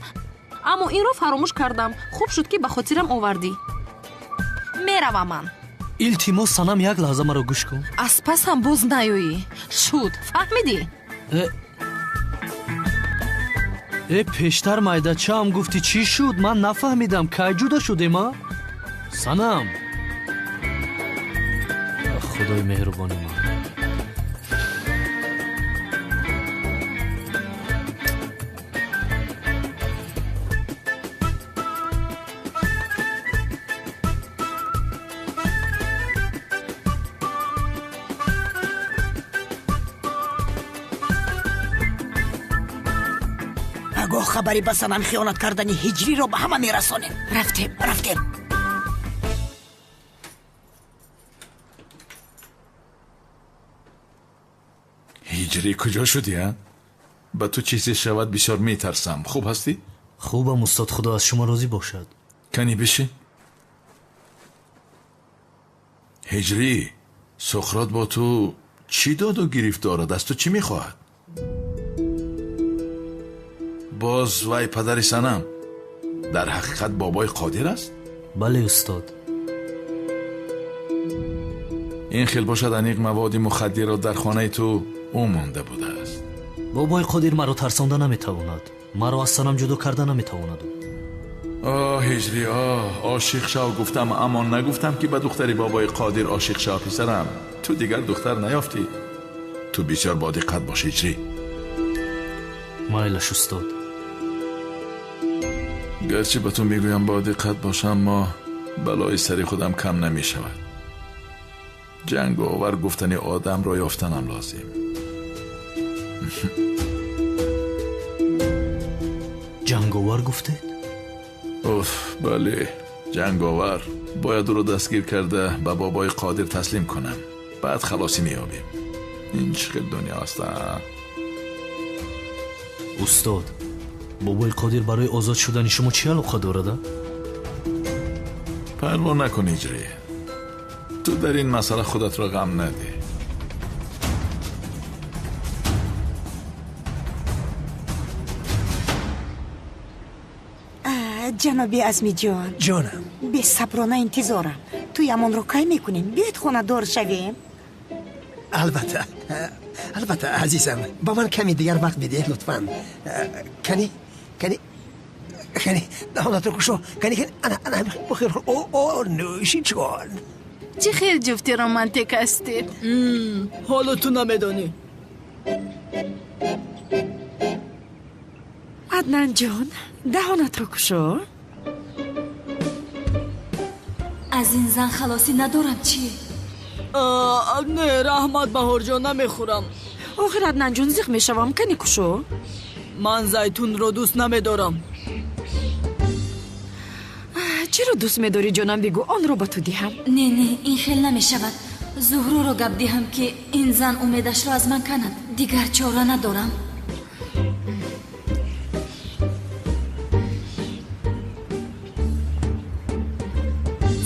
H: Аммо инро фаромӯш кардам. Хуб шуд, ки ба хотирам овардӣ. Меравам ман.
D: Илтимос, Санам, як лаҳза маро гӯш кун.
H: Аз пасам боз наёӣ. Шуд, фаҳмидӣ?
D: Э, пештар майдачаам гуфтӣ, чӣ шуд? Ман нафаҳмидам, кай ҷудо шудем, а? Санам, Худои меҳрубони ман.
T: Гоҳ хабари ба Санам хиёнат кардани Ҳиҷриро ба ҳама мерасонем. Рафтем, рафтем.
K: Ҳиҷрӣ, куҷо шудӣ, а? Ба ту чизе шавад, бисёр метарсам. Хуб ҳастӣ?
D: Хубам, устод, Худо аз шумо розӣ бошад.
K: Кани бишин. Ҳиҷрӣ, Суқрот бо ту чӣ доду гирифт дорад? Аз ту чӣ мехоҳад? Боз вай падари Санам дар ҳақиқат бобои Қодир аст?
D: Бале, устод.
K: Ин хел бошад, аниқ маводи мухаддирро дар хонаи ту ӯ монда будааст.
D: Бобои Қодир маро тарсонда наметавонад. Маро аз Санам ҷудо карда наметавонад.
K: Оҳ, Ҳиҷрӣ, оҳ, ошиқ шав гуфтам, аммо нагуфтам, ки ба духтари бобои Қодир ошиқ шав, писарам. Ту дигар духтар наёфтӣ. Ту бисёр бодиққат бош, Ҳиҷрӣ.
D: Майлаш, устод.
K: Гарчи ба ту мегӯям бодиққат бош, аммо балои сари худам кам намешавад. Ҷанговар гуфтани одамро ёфтанам лозим.
D: Ҷанговар гуфтед?
B: Уф, бале, ҷанговар. Бояд ӯро дастгир карда ба бобои Қодир таслим кунам. Баъд халосӣ меёбем. Ин чӣ хел дунё аст, а?
D: Устод, бобои Қодир барои озод шудани шумо чӣ алоқа дорад?
B: Парво накун, Ҳиҷрӣ. Ту дар ин масъала худатро ғам надеҳ.
T: Ҷаноби Азмиҷон.
U: Ҷонам.
T: Бесаброна интизорам. Туямонро кай мекунем? Биёед хонадор шавем.
U: Албатта, албатта, азизам. Ба ман каме дигар вақт бидеҳ, лутфан. Кани, кани, кани, даҳонатро кушо. Кани, кани, ана, ана, бихӯр. О, о, нӯши ҷон.
G: Чӣ хел ҷуфти романтик ҳастед.
M: Ҳоло ту намедонӣ.
T: Аднанҷон, даҳонатро кушо.
V: Аз ин зан халосӣ надорам, чӣ?
M: Не, раҳмат, Баҳорҷон, намехӯрам.
T: Охир, Аднанҷон, зиқ мешавам, кани кушо.
M: Ман зайтунро дӯст намедорам.
T: Чиро дӯст медорӣ, ҷонам, бигӯ, онро ба ту диҳам.
V: Не, не, ин хел намешавад. Зуҳроро гап диҳам, ки ин зан умедашро аз ман канад. Дигар чора надорам.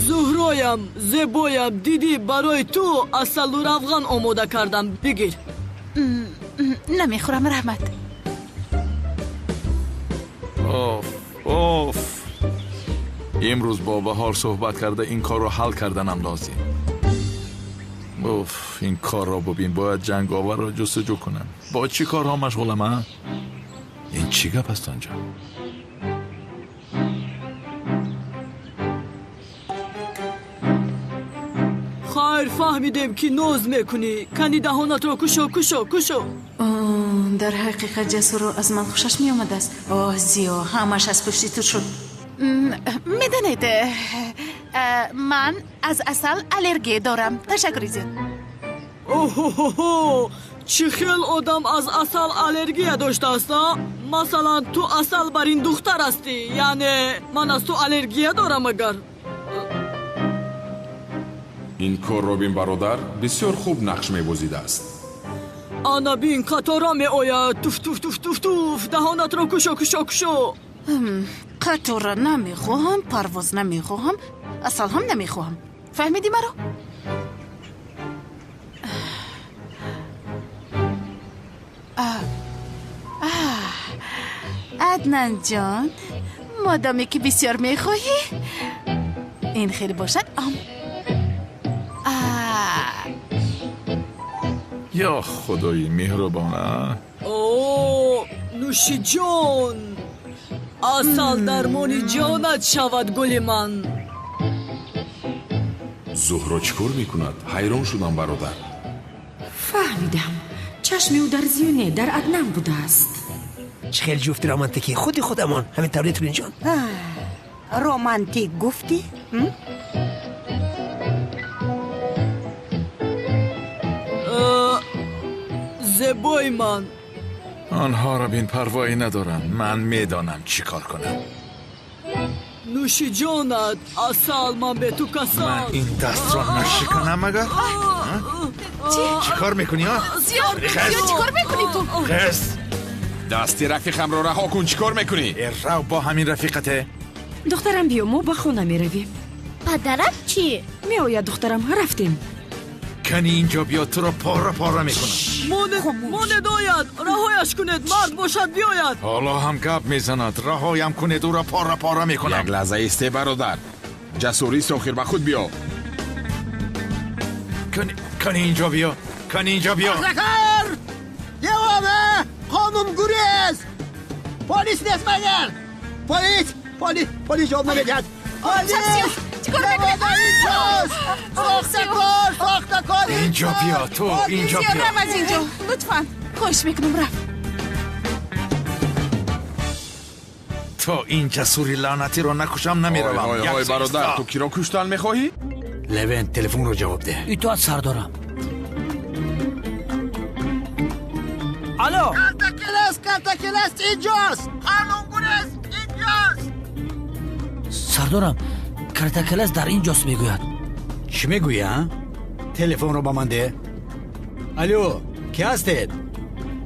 M: Зуҳроям, зебоям, дидӣ, барои ту асалу равған омода кардам. Бигир.
G: Намехӯрам, раҳмат.
B: Оф, оф. Имрӯз бо Баҳор суҳбат карда ин корро ҳал карданам лозим. Уф, ин корро бубин, бояд ҷанговарро ҷустуҷӯ кунам. Бо чӣ корҳо машғулам, а? Ин чӣ гап аст онҷо?
M: Хайр, фаҳмидем, ки ноз мекунӣ. Кани даҳонатро кушо, кушо, кушо.
G: Дар ҳақиқат Ҷасурро аз ман хушаш меомадааст. Оҳ, Зиё, ҳамаш аз пушти ту шуд. Медонед, ман аз асал аллергия дорам. Ташаккури зиёд.
M: Оҳоҳо, чӣ хел одам аз асал аллергия доштааст, а? Масалан, ту асал бар ин духтар ҳастӣ, яъне ман аз ту аллергия дорам агар.
L: Ин корро бин, бародар, бисёр хуб нақш мебозидааст.
M: Ана бин, қатора меояд. Туф, туф, туф, туф, туф. Даҳонатро кушо, кушо, кушо.
G: Қатора намехоҳам, парвоз намехоҳам, асал ҳам намехоҳам. Фаҳмидӣ маро? Аднанҷон, модоме ки бисёр мехоҳӣ, ин хел бошад. Ам
B: ё худои меҳрубон, а?
M: О, нӯшиҷон, асал дармони ҷонат шавад, гули ман.
L: Зуҳро чӣ кор мекунад? Ҳайрон шудам, бародар.
T: Фаҳмидам, чашми ӯ дар Зиё не, дар Аднан будааст.
U: Чӣ хел ҷуфти романтикӣ, худи худамон ҳамин тавре, Тулинҷон.
T: Романтик гуфтӣ?
M: Зебои ман.
B: Онҳоро бин, парвоӣ надорам. Ман медонам чӣ кор кунам.
M: Нӯшиҷонат, асал, ман бе ту касал.
B: Ман ин дастро нашиканам агар? Чӣ кор мекунӣ, а?
G: Зиё, Зиё, чӣ кор мекунӣ ту?
B: Хез!
L: Дасти рафиқамро раҳо кун, чӣ кор мекунӣ?
B: Рав бо ҳамин рафиқате.
T: Духтарам, биё, мо ба хона меравем.
W: Падарам чӣ?
T: Меояд, духтарам, рафтем.
B: Кани инҷо биё, туро пора пора мекунам.
M: Монед, ояд, раҳояш кунед, мард бошад биёяд.
B: Ҳоло ҳам гап мезанад, раҳоям кунед, ӯро пора пора мекунам.
L: Як лаҳза исте, бародар. Ҷасурӣ, охир ба худ биё.
B: Кани инҷо биё, кани инҷо биё.
P: Сохтакор! Девона! Қонунгурез! Полис нест магар? Полис! Полис! Полис ҷавоб намедиҳад. Полис!
G: Чӣ кор мекунӣ?
P: Инҷост! Сохтакор! Сохтакор!
B: Инҷо биё, ту инҷо биё.
G: Рав аз инҷо, лутфан. Хоҳиш мекунам, рав.
B: То ин ҷасури лаънатиро накушам, намеравам.
L: Ой, ой, бародар, ту киро куштан мехоҳӣ?
E: Левент, телефонро ҷавоб деҳ.
D: Итоат, сардорам. Алло,
P: Картакелес, Картакелес инҷост! Қонунгурез!
D: Сардорам, Картакелас дар ин ҷост мегӯяд.
E: Чӣ мегӯӣ, а? Телефонро ба ман деҳ. Алло, ки ҳастед?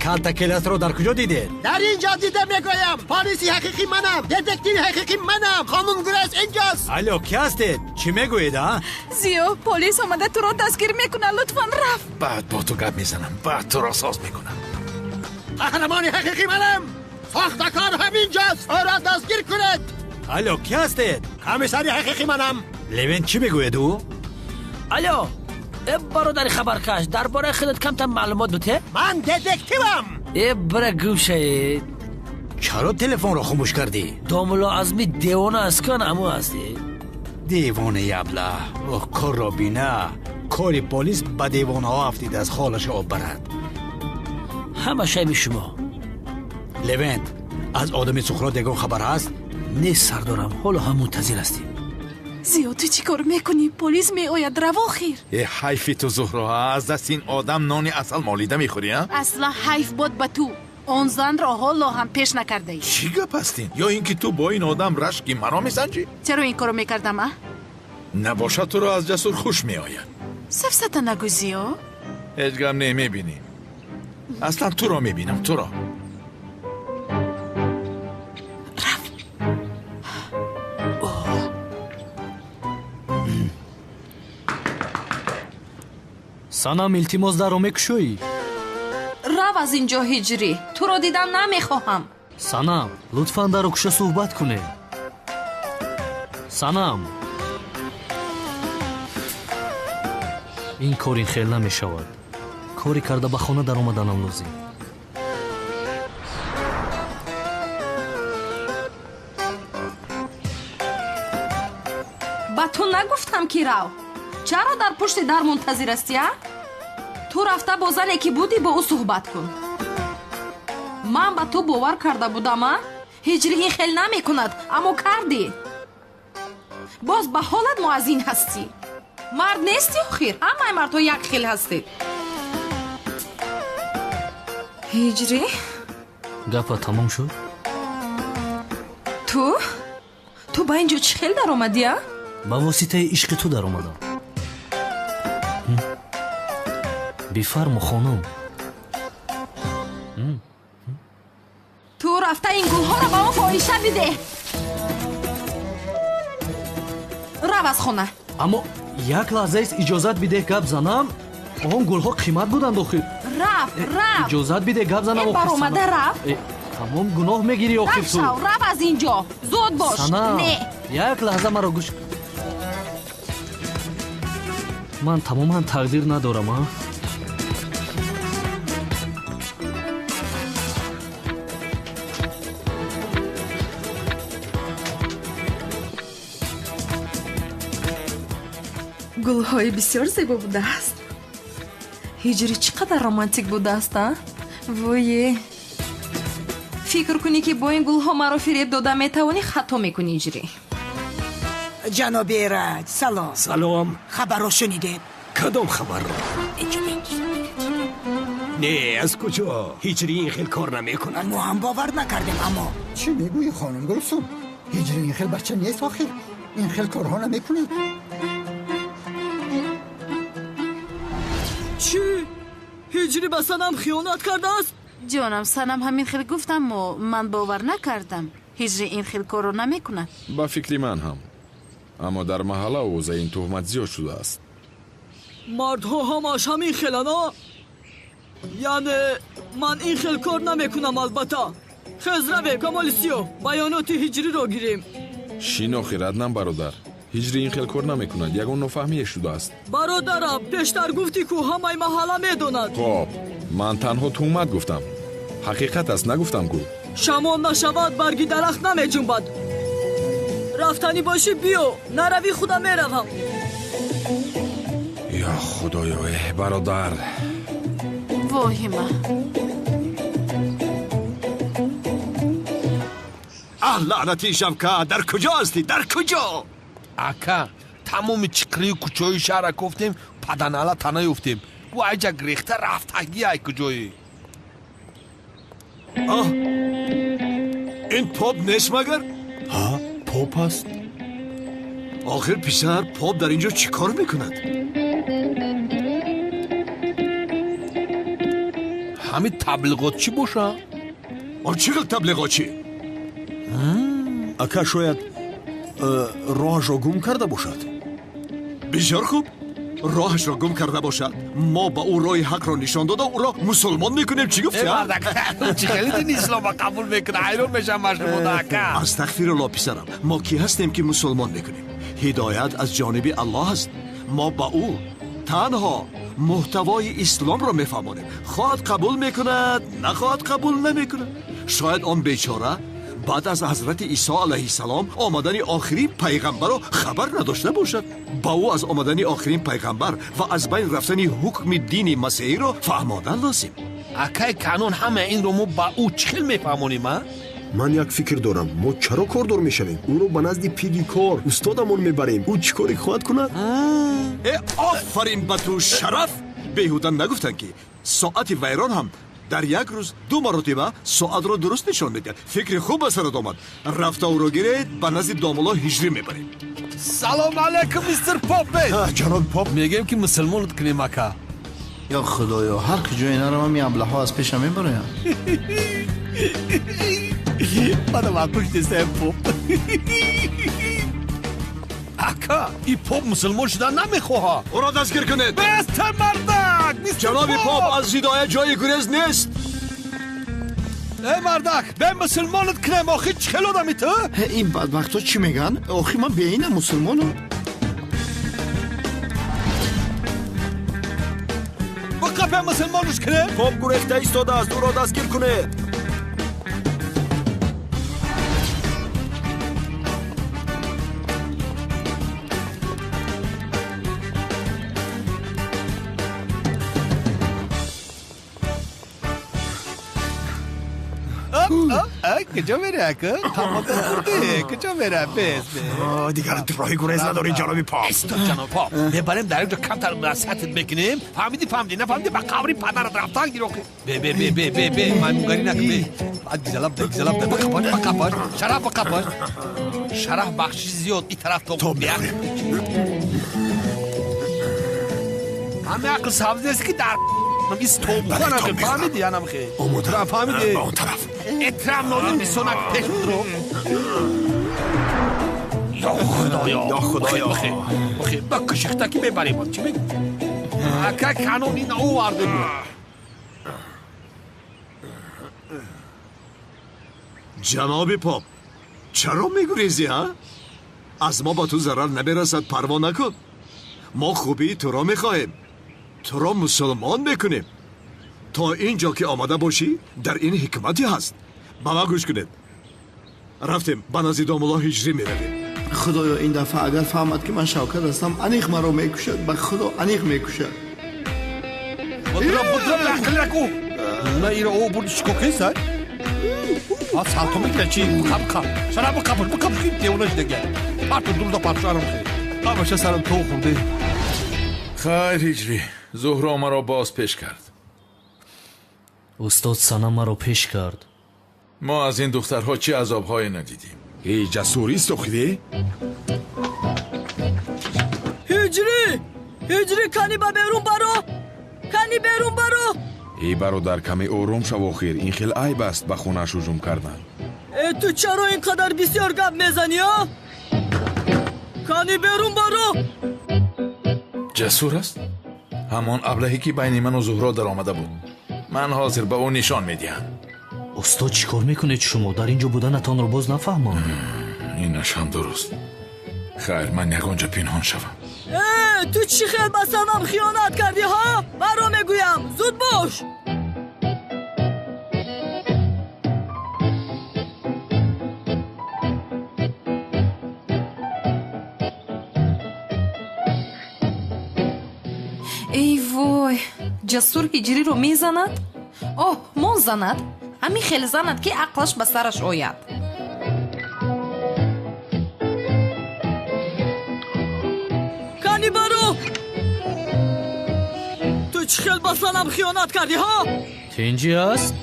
E: Калтакеласро дар куҷо дидед?
U: Дар ин ҷо дида мегӯям. Полиси ҳақиқӣ манам, детективи ҳақиқӣ манам. Қонунгурез инҷост.
E: Алло, ки ҳастед? Чӣ мегӯед, а?
G: Зиё, полис омада туро дастгир мекунад. Лутфан рафт.
K: Баъд бо ту гап мезанам, баъд туро соз мекунам.
U: Қаҳрамони ҳақиқӣ манам. Сохтакор ҳаминҷост. Ӯро дастгир кунед.
E: Алло, ки ҳастед?
U: Комиссари ҳақиқӣ манам.
E: Левент чӣ мегӯяд ӯ?
D: Алло, э бародари хабаркаш, дар бораи худат камтар маълумот бите?
U: Ман детективам.
D: Э бира гӯшаед.
E: Чаро телефонро хомӯш кардӣ?
D: Домулло Азми девона аст, кан аму аст.
E: Девонаи аблаҳ. Оҳ, корро бина. Кори полис ба девонаҳо афтидааст, холаша об барад.
D: Ҳама шайби шумо.
E: Левент, аз одами Суқрот ягон хабар ҳаст?
D: Нест, сардорам, ҳоло ҳам мунтазир ҳастем.
G: Зиё, ту чӣ кор мекунӣ? Полис меояд, рав охир.
K: Э ҳайфи ту, Зуҳро, аз дасти ин одам нони асал молида мехӯрӣ, а?
G: Асла ҳайф бод ба ту. Он занро ҳоло ҳам пеш накардаӣ.
K: Чӣ гап аст ин? Ё ин ки ту бо ин одам рашки маро месанҷӣ?
G: Чаро ин корро мекардам, а?
K: Набошад, туро аз Ҷасур хуш меояд.
G: Сафсата нагӯ, Зиё.
K: Ҳеҷ гап не, мебинӣ. Аслан туро мебинам, туро.
F: Санам, илтимос, дарро мекушоӣ?
H: Рав аз ин ҷо, Ҳиҷрӣ, туро дидан намехоҳам.
F: Санам, лутфан дарро куша, суҳбат кунем. Санам, ин кор ин хел намешавад. Коре карда ба хона даромаданам лозим.
H: Ба ту нагуфтам, ки рав? Чаро дар пушти дар мунтазир ҳастӣ, а? Ту рафта бо зане, ки будӣ, бо ӯ суҳбат кун. Ман ба ту бовар карда будам, а? Ҳиҷрӣ ин хел намекунад, аммо кардӣ. Боз ба ҳолат муаззин ҳастӣ. Мард нестӣ охир, ҳамаи мардҳо як хел ҳастед. Ҳиҷрӣ?
F: Гапа тамом шуд?
H: Ту? Ту ба ин ҷо чӣ хел даромадӣ, а?
F: Ба воситаи ишқи ту даромадам. Бифармо, хонум.
H: Ту рафта ин гулҳоро ба он фоҳиша бидеҳ. Рав аз хона.
F: Аммо як лаҳзаест, иҷозат бидеҳ гап занам. Он гулҳо қимат буданд охир.
H: Рав, рав.
F: Иҷозат бидеҳ гап занам
H: Э
F: охир.
H: Баромада рав.
F: Тамом, гуноҳ мегирӣ охир ту.
H: Шав, рав аз ин ҷо. Зуд бош.
F: Санам,
H: Не.
F: як лаҳза маро гӯш. Ман тамоман тақдир надорам, а?
H: Гулҳои бисёр зебо будааст. Ҳиҷрӣ чӣ қадар романтик будааст, а? Вое, фикр кунӣ, ки бо ин гулҳо маро фиреб дода метавонӣ, хато мекунӣ, Ҳиҷрӣ.
T: Ҷаноби Эраҷ, салом.
A: Салом.
T: Хабарро шунидед?
A: Кадом хабарро? Не, аз куҷо? Ҳиҷрӣ ин хел кор намекунад.
T: Мо ҳам бовар накардем, аммо
I: Чӣ мегӯӣ, хонум Гулсум? Ҳиҷрӣ ин хел бача нест охир. Ин хел корҳо намекунад.
M: Чӣ? Ҳиҷрӣ ба Санам хиёнат кардааст?
G: Ҷонам, Санам ҳамин хел гуфт, аммо ман бовар накардам. Ҳиҷрӣ ин хел корро намекунад.
L: Ба фикри ман ҳам, аммо дар маҳалла овозаи ин туҳмат зиёд шудааст.
M: Мардҳо ҳамаш ҳамин хеланд, а? Яъне ман ин хел кор намекунам, албатта. Хез, равем, Камоли Сиёҳ, баёноти Ҳиҷриро гирем.
L: Шин охир, Аднан бародар, Ҳиҷрӣ ин хел кор намекунад, ягон нофаҳмие шудааст.
M: Бародарам, пештар гуфтӣ, ку ҳамаи маҳалла медонад.
L: Хоб, ман танҳо туҳмат гуфтам, ҳақиқат аст нагуфтам ку.
M: Шамол нашавад, барги дарахт намеҷунбад. Рафтанӣ бошӣ, биё, наравӣ, худам меравам.
L: Ё худоё, эҳ бародар.
G: Воҳима.
J: Аҳ, лаънати Шавка, дар куҷо ҳастӣ, дар куҷо?
R: Ака, тамоми чиқрию кӯчаҳои шаҳрра кофтем, паданала наёфтем. Ӯ айҷа гирехта рафтагӣ ай куҷоӣ.
J: Аҳ, ин поп нест магар?
C: Ҳа, поп аст.
J: Охир писар, поп дар инҷо чӣ кор мекунад?
R: Ҳамин таблиғотчӣ боша?
J: Он чӣ хел таблиғотчӣ?
O: Ака, шояд роҳашро гум карда бошад.
J: Бисёр хуб, роҳашро гум карда бошад. Мо ба ӯ роҳи ҳақро нишон дода, ӯро мусулмон мекунем. Чӣ гуфти?
R: Чӣ хеле дини ислома қабул мекунад? Ҳайрон мешавам аз шумо, ака.
J: Астағфируллоҳ, писарам, мо кӣ ҳастем ки мусулмон мекунем? Ҳидоят аз ҷониби Аллоҳ аст. Мо ба ӯ танҳо муҳтавои исломро мефаҳмонем. Хоҳад қабул мекунад, нахоҳад қабул намекунад. Шояд он бечора баъд аз ҳазрати Исо алайҳиссалом омадани охирин пайғамбарро хабар надошта бошад. Ба ӯ аз омадани охирин пайғамбар ва аз байн рафтани ҳукми дини масеҳиро фаҳмодан лозим.
R: Акай Канон, ҳама инро мо ба ӯ чӣ хел мефаҳмонем, а?
O: Ман як фикр дорам. Мо чаро кордор мешавем? Ӯро ба назди пири кор устодамон мебарем. Ӯ чӣ коре хоҳад кунад?
J: Э, офарин ба ту, Шараф! Беҳуда нагуфтанд, ки соати вайрон ҳам дар як рӯз ду маротиба соатро дуруст нишон медиҳад. Фикри хуб ба сарат омад. Рафта ӯро гиред, ба назди домулло Ҳиҷрӣ мебарем.
R: Салом алайкум, мистер Поп.
O: Ҷаноби Поп,
R: мегӯем ки мусулмонат кунем, ака.
P: Ё худоё, ҳар куҷое наравам, ин аблаҳҳо аз пешам мебароянд.
N: Мана ман пуштисем, Поп.
R: Ака, и поп мусулмон шудан намехоҳад.
J: Ӯро дастгир кунед.
R: Мистер мардак,
J: ҷаноби поп, аз ҳидоят ҷои гурез нест.
R: Э мардак, бе мусулмонат кунем, охи чӣ хел одами ту?
P: Ин бадбахтҳо чӣ мегӯянд? Охи ман беинам мусулмонам.
R: Биқа, бе мусулмонаш кунем.
O: Поп гурехта истодааст, ӯро дастгир кунед.
N: Куҷо мерӣ, ака? Тамока хӯрдӣ? Куҷо мера? Бес, бес.
O: Дигар роҳи гурез надорӣ, ҷаноби поп.
R: Исто, ҷаноб поп. Мебарем дар як ҷо, камтар насиҳатат мекунем. Фаҳмидӣ, фаҳмидӣ, нафаҳмидӣ, ба қабри падарат рафтан гир охи. Бе, бе, бе, бе, бе, бе, маймунгарӣ накун, бе. Баъд гизалаб да, гизалаб да, биқапаш, биқапаш. Шараф биқапаш. Шараф бахшиши зиёд, и тараф то
O: мехӯрем.
R: Ҳама ақл сабз нест, ки дар истобуханам, фаҳмидӣ, янам хе.
O: Омода.
R: Фаҳмидӣ?
O: Ба он тараф.
R: Эҳтирам нозим бисонак пеш будро. Ё Худоё!
O: Ё Худоё!
R: Бихе, ба кушихтакӣ мебарем, чӣ мегӯ? Ака Канон, ин оварде буд.
J: Ҷаноби поп, чаро мегурезӣ, а? Аз мо ба ту зарар намерасад, парво накун. Мо хубии туро мехоҳем. Туро мусулмон мекунем. То ин ҷо ки омада бошӣ, дар ин ҳикмате ҳаст. Ба ман гӯш кунед. Рафтем, ба назди домулло Ҳиҷрӣ меравем.
P: Худоё, ин дафъа агар фаҳмад, ки ман Шавкат ҳастам, аниқ маро мекушад. Ба Худо, аниқ мекушад.
R: Будра, будра, ақлак ӯ. На иро ӯ бурди чико кесай? А салто мекунад чи? Қап, қап. Шара биқапаш, биқапаш, ки девона шудага. Парту дурда партушарам хе. Ҳамаша сарам то хӯрде.
B: Хайр, Ҳиҷрӣ, Зуҳро маро боз пеш кард.
F: Устод, Санам маро пеш кард.
B: Мо аз ин духтарҳо чӣ азобҳое надидем.
L: Эй, ҷасур истохидӣ?
M: Ҳиҷрӣ! Ҳиҷрӣ, кани ба берун баро! Кани берун баро!
L: Эй бародар, каме ором шав, охир ин хел айб аст ба хонааш ҳуҷум кардан.
M: Э, ту чаро ин қадар бисёр гап мезанӣ, а? Кани берун баро!
B: Ҷасур аст? Ҳамон аблаҳе, ки байни ману Зуҳро даромада буд. Ман ҳозир ба ӯ нишон медиҳам.
F: Устод, чӣ кор мекунед шумо? Дар ин ҷо буданатонро боз нафаҳмам.
B: Инаш ҳам дуруст. Хайр, ман ягон ҷо пинҳон шавам.
M: Э, ту чӣ хел ба Санам хиёнат кардӣ, ҳа? Маро мегӯям, зуд бош!
H: Эй вой, Ҷасур Ҳиҷриро мезанад? Оҳ, мон занад, ҳамин хел занад, ки ақлаш ба сараш ояд.
M: Кани баро! Ту чӣ хел ба Санам хиёнат кардӣ, ҳа?
F: Тинҷӣ аст?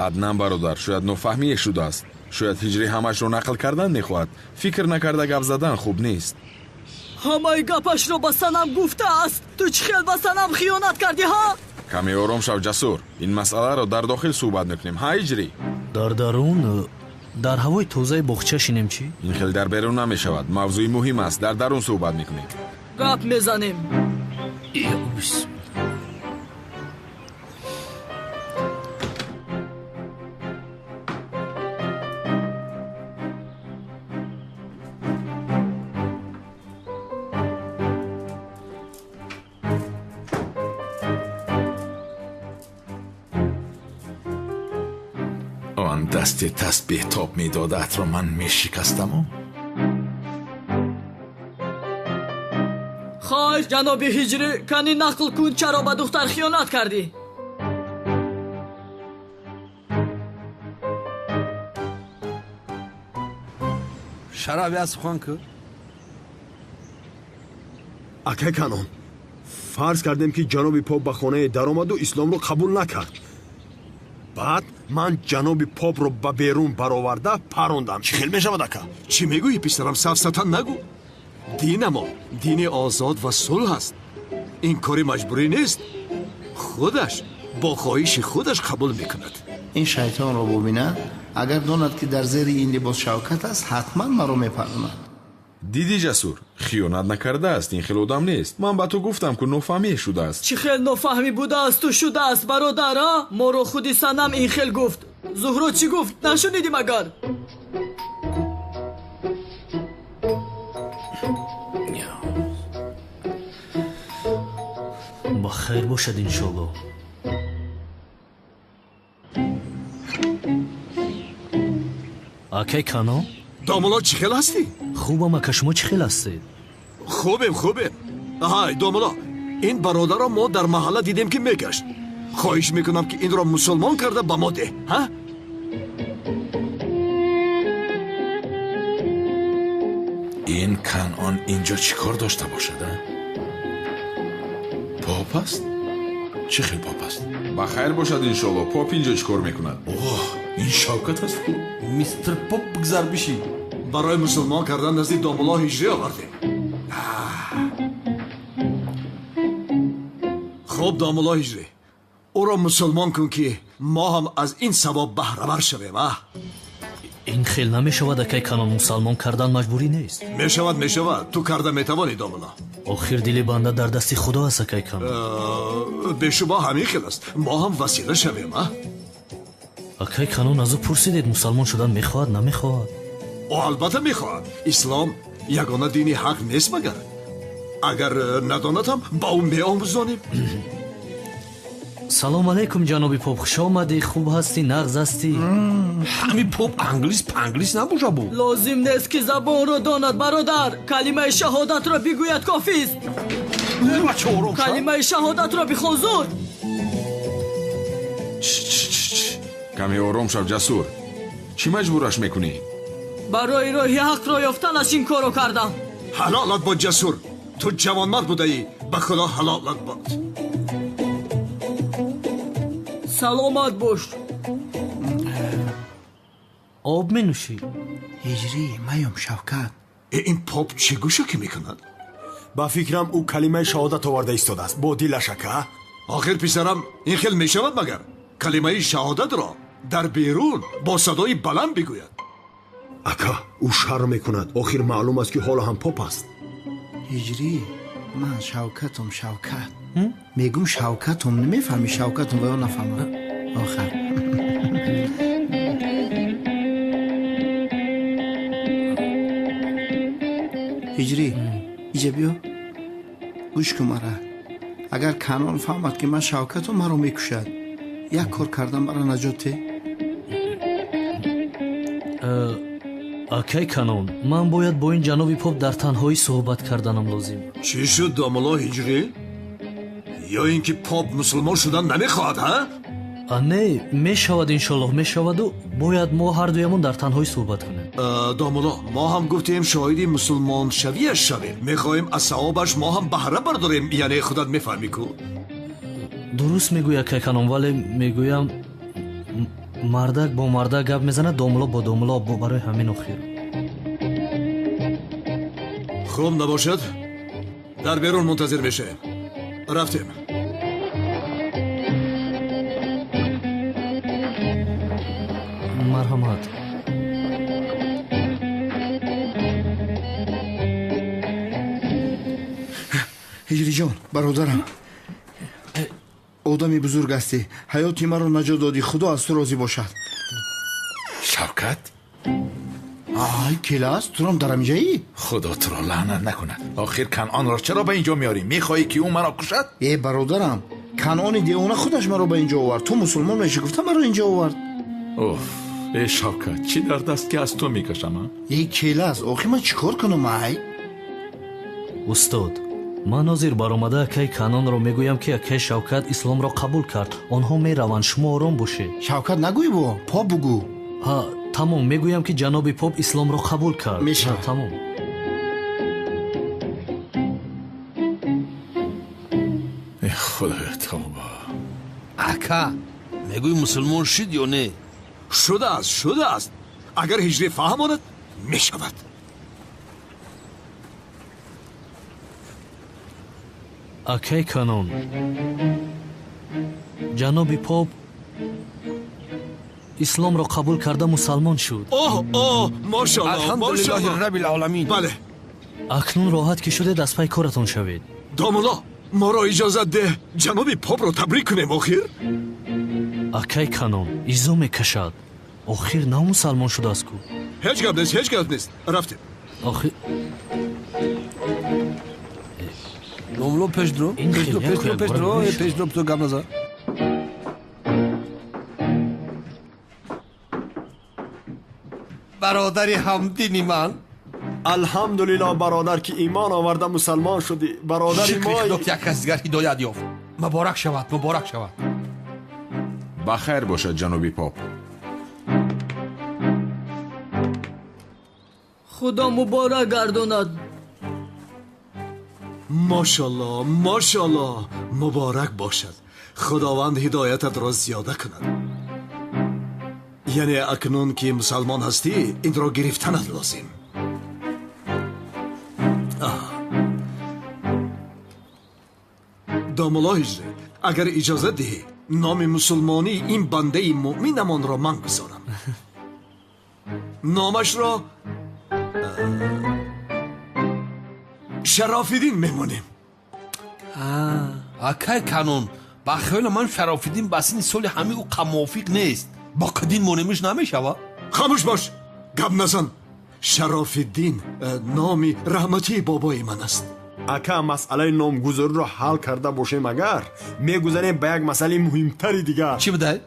L: Аднан бародар, шояд нофаҳмие шудааст. Шояд Ҳиҷрӣ ҳамашро нақл кардан мехоҳад. Фикр накарда гап задан хуб нест.
M: Ҳамаи гапашро ба Санам гуфтааст. Ту чӣ хел ба Санам хиёнат кардӣ, ҳа?
L: Каме ором шав, Ҷасур. Ин масъаларо дар дохил суҳбат мекунем, ҳа, Ҳиҷрӣ?
F: Дар дарун, дар ҳавои тозаи боғча шинем чӣ?
L: Ин хел дар берун намешавад. Мавзӯи муҳим аст, дар дарун суҳбат мекунем.
M: Гап мезанем.
K: Он дасти тасбеҳ тоб медодаатро ман мешикастаму.
M: Хоҳиш, ҷаноби Ҳиҷрӣ, кани нақл кун, чаро ба духтар хиёнат кардӣ?
R: Шараф я сухан ку.
O: Акай Канон, фарз кардем, ки ҷаноби поп ба хонае даромаду исломро қабул накард. Баъд ман ҷаноби попро ба берун бароварда парондам. Чӣ хел мешавад, ака?
J: Чӣ мегӯӣ, писарам? Сафсата нагӯ. Динамо дини озод ва сулҳ аст. Ин кори маҷбурӣ нест. Худаш бо хоҳиши худаш қабул мекунад.
P: Ин шайтонро бубинад, агар донад, ки дар зери ин либос Шавкат аст, ҳатман маро мепаронад.
L: Дидӣ, Ҷасур, хиёнат накардааст. Ин хел одам нест. Ман ба ту гуфтам, ку нофаҳмӣ шудааст.
M: Чӣ хел нофаҳмӣ будаасту шудааст, бародар, а? Моро худи Санам ин хел гуфт. Зуҳро чӣ гуфт, нашунидӣ магар?
F: Ба хайр бошад, иншолло. Акай Канон?
J: Домулло, чӣ хел ҳастӣ?
F: Хубам, ака, шумо чӣ хел ҳастед?
J: Хубем, хубем. Ҳай, домулло, ин бародарро мо дар маҳалла дидем, ки мегашт. Хоҳиш мекунам, ки инро мусулмон карда ба мо деҳ, ҳа?
K: Ин Канон инҷо чӣ кор дошта бошад, а? Поп аст? Чӣ хел поп аст?
L: Ба хайр бошад, иншолло. Поп инҷо чӣ кор мекунад?
K: Оҳ, ин Шавкат аст ку.
R: Мистер Поп, бигзар, бишин.
J: Барои мусулмон кардан назди домулло Ҳиҷрӣ овардем. Хуб, домулло Ҳиҷрӣ, ӯро мусулмон кун, ки мо ҳам аз ин савоб баҳравар шавем, а?
F: Ин хел намешавад, акай Канон. Мусалмон кардан маҷбурӣ нест.
J: Мешавад, мешавад, ту карда метавонӣ, домулло.
F: Охир дили банда дар дасти Худо аст, акай Канон.
J: Бешубҳа, ҳамин хел аст. Мо ҳам васила шавем, а?
F: Акай Канон, аз ӯ пурсидед, мусалмон шудан мехоҳад, намехоҳад?
J: Ӯ албатта мехоҳад. Ислом ягона дини ҳақ нест магар? Агар надонад ҳам, ба ӯ меомӯзонем.
F: Салом алейкум, ҷаноби поп, хуш омадӣ. Хуб ҳастӣ, нағз ҳастӣ?
R: Ҳами поп англис панглис набоша бу.
M: Лозим нест, ки забонро донад, бародар. Калимаи шаҳодатро бигӯяд, кофист. Калимаи шаҳодатро бихон, зуд.
L: Каме ором шав, Ҷасур. Чӣ маҷбураш мекунӣ?
M: Барои роҳи ҳақро ёфтанаш ин корро кардам.
J: Ҳалолат бод, Ҷасур. Ту ҷавонмард будаӣ, ба Худо ҳалолат бод.
M: Саломат бош.
F: Об менӯшӣ?
P: Ҳиҷрӣ, маём, Шавкат.
J: Ин поп чӣ гӯша ки мекунад?
O: Ба фикрам, ӯ калимаи шаҳодат оварда истодааст бо дилаш, ака.
J: Охир, писарам, ин хел мешавад магар? Калимаи шаҳодатро дар берун бо садои баланд бигӯяд.
O: Ака, ӯ шарм мекунад. Охир маълум аст, ки ҳоло ҳам поп аст.
P: Ҳиҷрӣ, ман Шавкатум, Шавкат мегум, Шавкатум. Намефаҳмӣ? Шавкатум ва ё нафаҳмам охар. Ҳиҷрӣ, иҷа биё, гӯш кун мара. Агар Канон фаҳмад, ки ман Шавкатум, маро мекушад. Як кор кардам, маро наҷот те.
F: Акай Канон, ман бояд бо ин ҷаноби поп дар танҳоӣ суҳбат карданам лозим.
J: Чӣ шуд, домулло Ҳиҷрӣ? Ё ин ки поп мусулмон шудан намехоҳад, ҳа?
F: Не, мешавад, иншоллоҳ, мешаваду бояд мо ҳардуямон дар танҳоӣ суҳбат кунем.
J: Домулло, мо ҳам гуфтем, шоҳиди мусулмоншавиаш шавем. Мехоҳем аз савобаш мо ҳам баҳра бардорем, яъне худат мефаҳмӣ ку.
F: Дуруст мегӯй, акай Канон, вале мегӯям, мардак бо мардак гап мезанад, домулло бо домулло, барои ҳамин охир.
J: Хуб, набошад, Дар берун мунтазир мешавем. Рафтем.
F: Марҳамат.
P: Ҳиҷриҷон, бародарам, одами бузург ҳастӣ. Ҳаёти маро наҷот додӣ. Худо аз ту розӣ бошад.
K: Шавкат?
P: Ай, келас, турам дар ҳаминҷаӣ?
K: Худо туро лаънат накунад. Охир Канъонро чаро ба инҷо меорӣ? Мехоҳӣ ки ӯ маро кушад?
P: Э, бародарам, Канъони девона худаш маро ба инҷо овард. Ту мусулмон мешӣ гуфта маро инҷо овард.
K: Оф, э Шавкат, чӣ дард аст ки аз ту мекашам, а?
P: Э, келас, охир ман чӣ кор кунам, ай?
F: Устод, ман ҳозир баромада акаи Канъонро мегӯям ки акаи Шавкат исломро қабул кард. Онҳо мераванд, шумо ором бошед.
P: Шавкат нагӯй бо, поп бугӯ.
F: Ҳа, тамом, мегӯям ки ҷаноби поп исломро қабул кард.
P: Мешавад.
F: Тамом.
K: Э, Худоё, тавба.
R: Ака, мегӯй мусулмон шуд ё не?
J: Шудааст, шудааст. Агар ҳиҷрӣ фаҳмонад, мешавад.
F: Акай Канъон, ҷаноби поп исломро қабул карда мусалмон шуд.
J: Оҳ, оҳ, мошаллоҳ,
R: Алҳамдулиллоҳи
J: мошаллоҳ.
R: раббил оламин.
J: Бале.
F: Акнун роҳат ки шудед, аз пай коратон шавед.
J: Домулло, моро иҷозат деҳ ҷаноби попро табрик кунем охир.
F: Акай Канъон, изо мекашад. Охир нав мусалмон шудааст ку.
J: Ҳеҷ гап нест, ҳеҷ гап нест. Рафтем.
F: Охир
R: Домулло, пеш дро,
F: Ин
R: пеш дро,
F: хеле
R: пеш дро, пеш дро,
F: якбора
R: пеш дро, ту гап назан. Бародари ҳамдини ман.
O: Алҳамдулиллоҳ, бародар, ки имон оварда мусалмон шудӣ. Бародари
R: Шукри
O: мой.
R: Худо ки як кас дигар ҳидоят ёфт. Муборак шавад, муборак шавад.
L: Ба хайр бошад, ҷаноби поп.
M: Худо муборак гардонад.
J: Мошаллоҳ, мошаллоҳ, муборак бошад. Худованд ҳидоятатро зиёда кунад. Яъне акнун ки мусалмон ҳастӣ, инро гирифтанат лозим. Домулло ҳиҷрӣ, агар иҷозат диҳӣ, номи мусулмонии ин бандаи муъминамонро ман гузорам. Номашро Шарофиддин мемонем.
R: Акай Канъон, ба хаёли ман Шарофиддин ба синни соли ҳамаи ӯ мувофиқ нест. Бо қадин монемиш намешавад?
J: Хомӯш бош, гап назан. Шарофиддин номи раҳматии бобои ман аст.
O: Ака, масъалаи номгузориро ҳал карда бошем, агар мегузарем ба як масъалаи муҳимтари дигар.
R: Чӣ будай?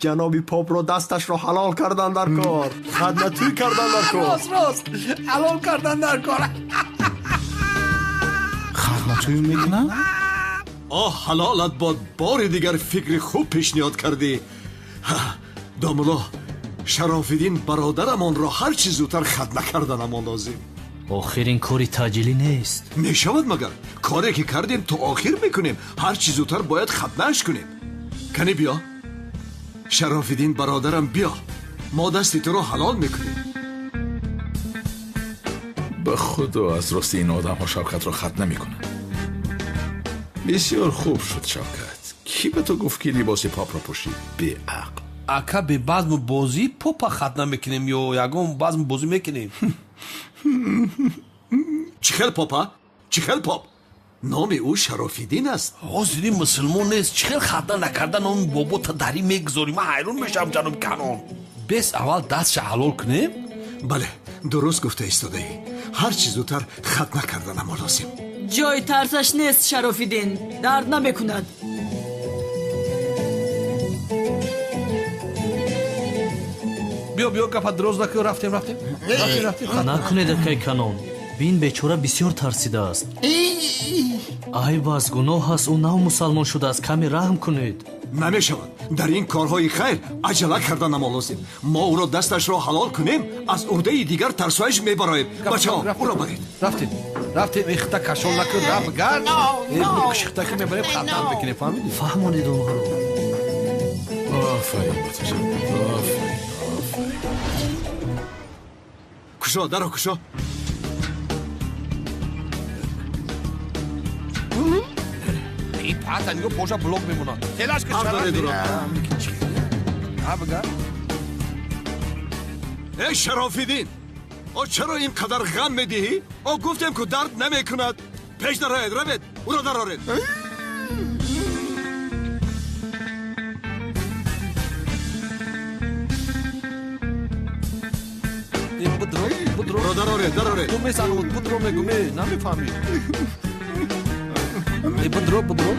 O: Ҷаноби попро дасташро ҳалол кардан дар кор, хадматӯй кардан дар кор.
R: Рост, рост, ҳалол кардан дар кор.
P: Хадматӯй мекунад?
J: Оҳ, ҳалолат бод, бори дигар фикри хуб пешниҳод кардӣ. Домулло, Шарофиддин бародарамонро ҳар чӣ зудтар хатна карданамон лозим.
F: Охир ин кори таъҷилӣ нест.
J: Мешавад магар? Коре ки кардем то охир мекунем. Ҳар чӣ зудтар бояд хатнааш кунем. Кани биё. Шарофиддин бародарам, биё. Мо дасти туро ҳалол мекунем.
K: Ба худо, аз рости ин одамҳо Шавкатро хат намекунанд. Бисёр хуб шуд, Шавкат. Кӣ ба ту гуфт ки либоси попро пӯшӣ? Беақл.
R: Ака, бе базму бозӣ попа хат намекунем ё ягон базму бозӣ мекунем?
J: Чӣ хел попа? Чӣ хел поп? Номи ӯ Шарофиддин аст.
R: Ҳозири мусулмон нест. Чӣ хел хатна накарда номи бобота дарӣ мегузорӣ? Ман ҳайрон мешавам, ҷаноби Канъон. Бес аввал дастша ҳалол кунем?
J: Бале, дуруст гуфта истодаӣ. Ҳар чӣ зудтар хатна карданамо лозим.
M: Ҷои тарсаш нест, Шарофиддин. Дард намекунад.
R: Биё, биё, гапа дроз накун, рафтем, рафтем. Рафтем, рафтем.
F: Накунед, акай Канъон. Бин, бечора бисёр тарсидааст. Айб аст, гуноҳ аст, ӯ нав мусалмон шудааст. Каме раҳм кунед.
J: Намешавад. Дар ин корҳои хайр аҷала карданамо лозим. Мо ӯро дасташро ҳалол кунем, аз уҳдаи дигар тарсоиш мебароем. Бачаҳо, ӯро баред.
R: Рафтем, рафтем, ихта кашол накун, рафт гард. Шихта ки мебарем, хатам мекунем, фаҳмидӣ?
F: Фаҳмонед онҳоро.
K: Офарин, баташам, офарин, офарин.
J: Кушо, даро кушо.
R: Ҳатто нигоҳ поша блок мемонад. Телаш ки шараф. Ҳа бигар.
J: Эй Шарофиддин, о чаро ин қадар ғам медиҳӣ? О гуфтем ку дард намекунад. Пеш дароед, равед, ӯро дароред.
R: Будро, будро.
J: Ӯро дароред, дароред.
R: Ту месануд, будро мегӯ, ме, намефаҳмӣ. Будро, будро.